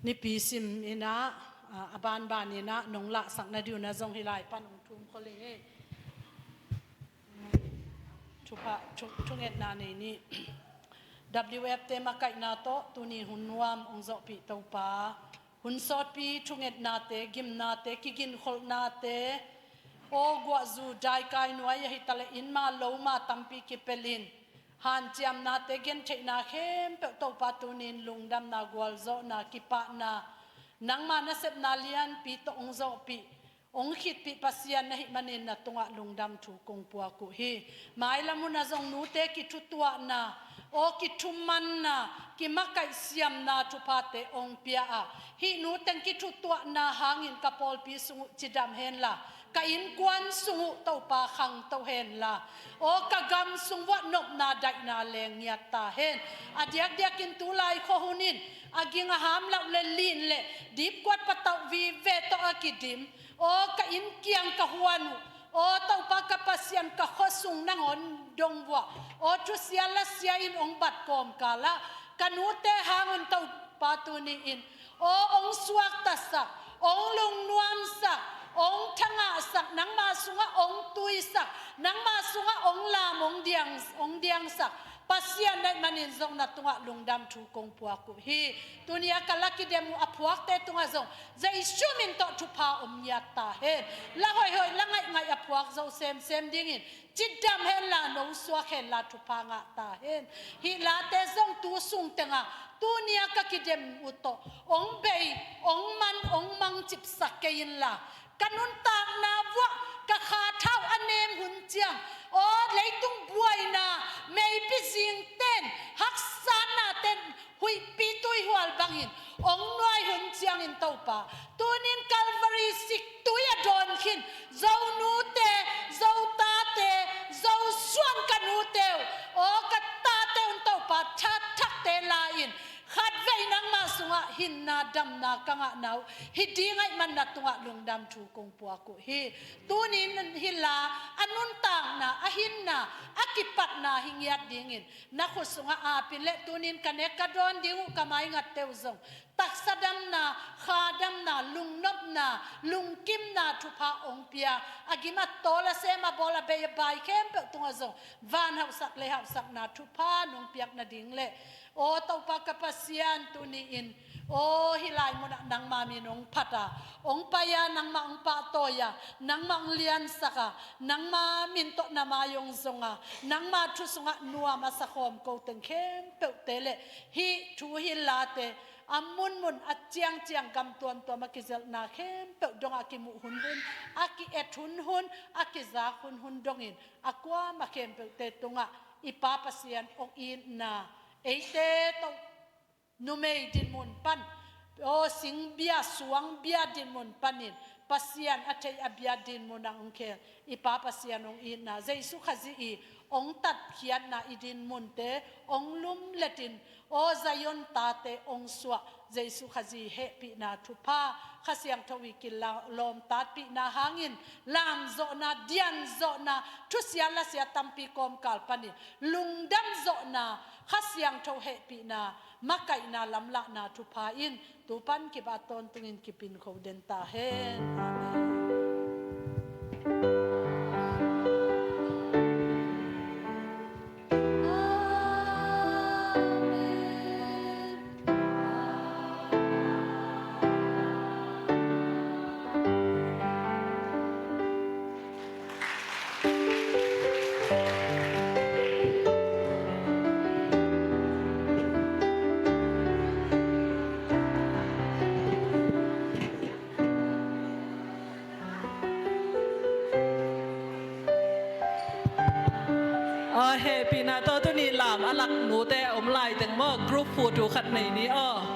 Nipi sim inah, a, a banban inah nong lahsak nading un ah zong hih lai pan hong thum khol ing ei. Thupha, thu, thungetna nei ni. W F te makaihna tawh tuni hun nuam hong zawhpih Topa, hun sawtpi thungetnate, gimnate, kiginkholhnate, aw guahzu daikai nuai ahi taleh inn ma lo ma tampi kipelh in, hanciamnate, gentheihna khempeuh Topa tunin lungdamna, gualzawhna, kipahna, nangma nasepna lianpi tawh hong zawhpih, hong khitpih Pasian na hih manin na tungah lungdam thu kong puak uh hi. Mailam hun ah zong nute kithutuahna, aw kithumanna, kimakaihsiamna thuphate hong pia a, hih nuteng kithutuahna hangin ka pawlpi sung uh cidam henla, ka innkuan sung uh Topa khangto henla, aw ka gam sung vuah nopna daihna leng ngiat ta hen. A diakdiakin tulai khua hun in a ging a ham loh le lin le dipkuat patauh vive tawh a kidim, aw ka inn kiang ka huan uh, aw Topa ka Pasian, ka khua sung nangawn dong vuah, aw thusia lasia in hong bat kawmkal ah ka nute hangun Topa tuni in aw hong suaktasak, hong lungnuamsak, hong thangahsak, nangma sungah hong tuisak, nangma sungah hong lam, hong diang, hong diangsak Pasian na hih manin zong na tungah lungdam thu kong puak uh hi. Tuni a ka la kidem uh a phuakte tungah zong Jesu min tawh thupha om ngiat ta hen. La hoihhoih, la ngaihngaih a phuak zo semsem dingin cidam henla, no suak henla, thupha ngah ta hen. Hih late zong tu sung tengah tuni a ka kidem uh tawh hong bei, hong man, hong mangcipsak kei inla, ka nuntakna vuah ka kha thau a nem hun ciang, aw leitung buaina, meipi zingten, haksatnaten huihpi tuihual bangin hong nuai hun ciangin Topa, tunin Calvary siktui a dawn khin Zo nute, Zo tate, Zo suan ka nute uh, aw ka tate un Topa, thathakte la-in khatvei nangma sungah hinna damna ka ngahna uh hi ding ahih man na tungah lungdam thu kong puak uh hi. Tunin hih la a nuntakna, a hinna, a kipatna hi ngiat dingin na khut sungah aap in le, tunin ka nek ka dawn ding uh ka maingatte uh zong taksa damna, kha damna, lungnopna, lungkimna thupha hong pia, a gim a tawl, a sem a bawl, a bei a bai khempeuh tungah zong van hauhsak, lei hauhsakna thupha nong piak nading le, aw Topa ka Pasian, tuni-in aw hih lai munah nangma min hong phat a, hong pai a, nangmah hong pahtawi a, nangmah hong liansak a, nangma min tawh na mai hong zong a, nangma thu sungah nuam a sakhawm ko teng khempeuhte le hih thu hih late a munmun, a ciangciang, gam tuamtuam a kizelhna khempeuh dongah a kimuh hunhun, a ki-et hunhun, a kizak hunhun dongin a kuamah khempeuhte tungah i Pa Pasian hong itna, eite tawh numei dinmun pan, aw singbia, suangbia dinmun panin Pasian a thei a bia dinmun ah hong khel i Pa Pasian hong itna, Jesu Khazih i hong tatkhiatna, i dinmunte hong lumletin, aw Zion tate hong suah Jesu Khazih hehpihna thupha, Kha Siangtho i kilawm tatpihna hangin lamzawhna, dianzawhna, thusia lasia tampi kawmkal panin lungdamzawhna, Kha Siangtho hehpihna, makaihna, lamlahna thupha in tu pan kip a tawntungin kipin kho den ta hen. Amen. Aw, hehpihna tawh tuni lam a lak nute a om lai teng maw, group photo khat nei ni aw.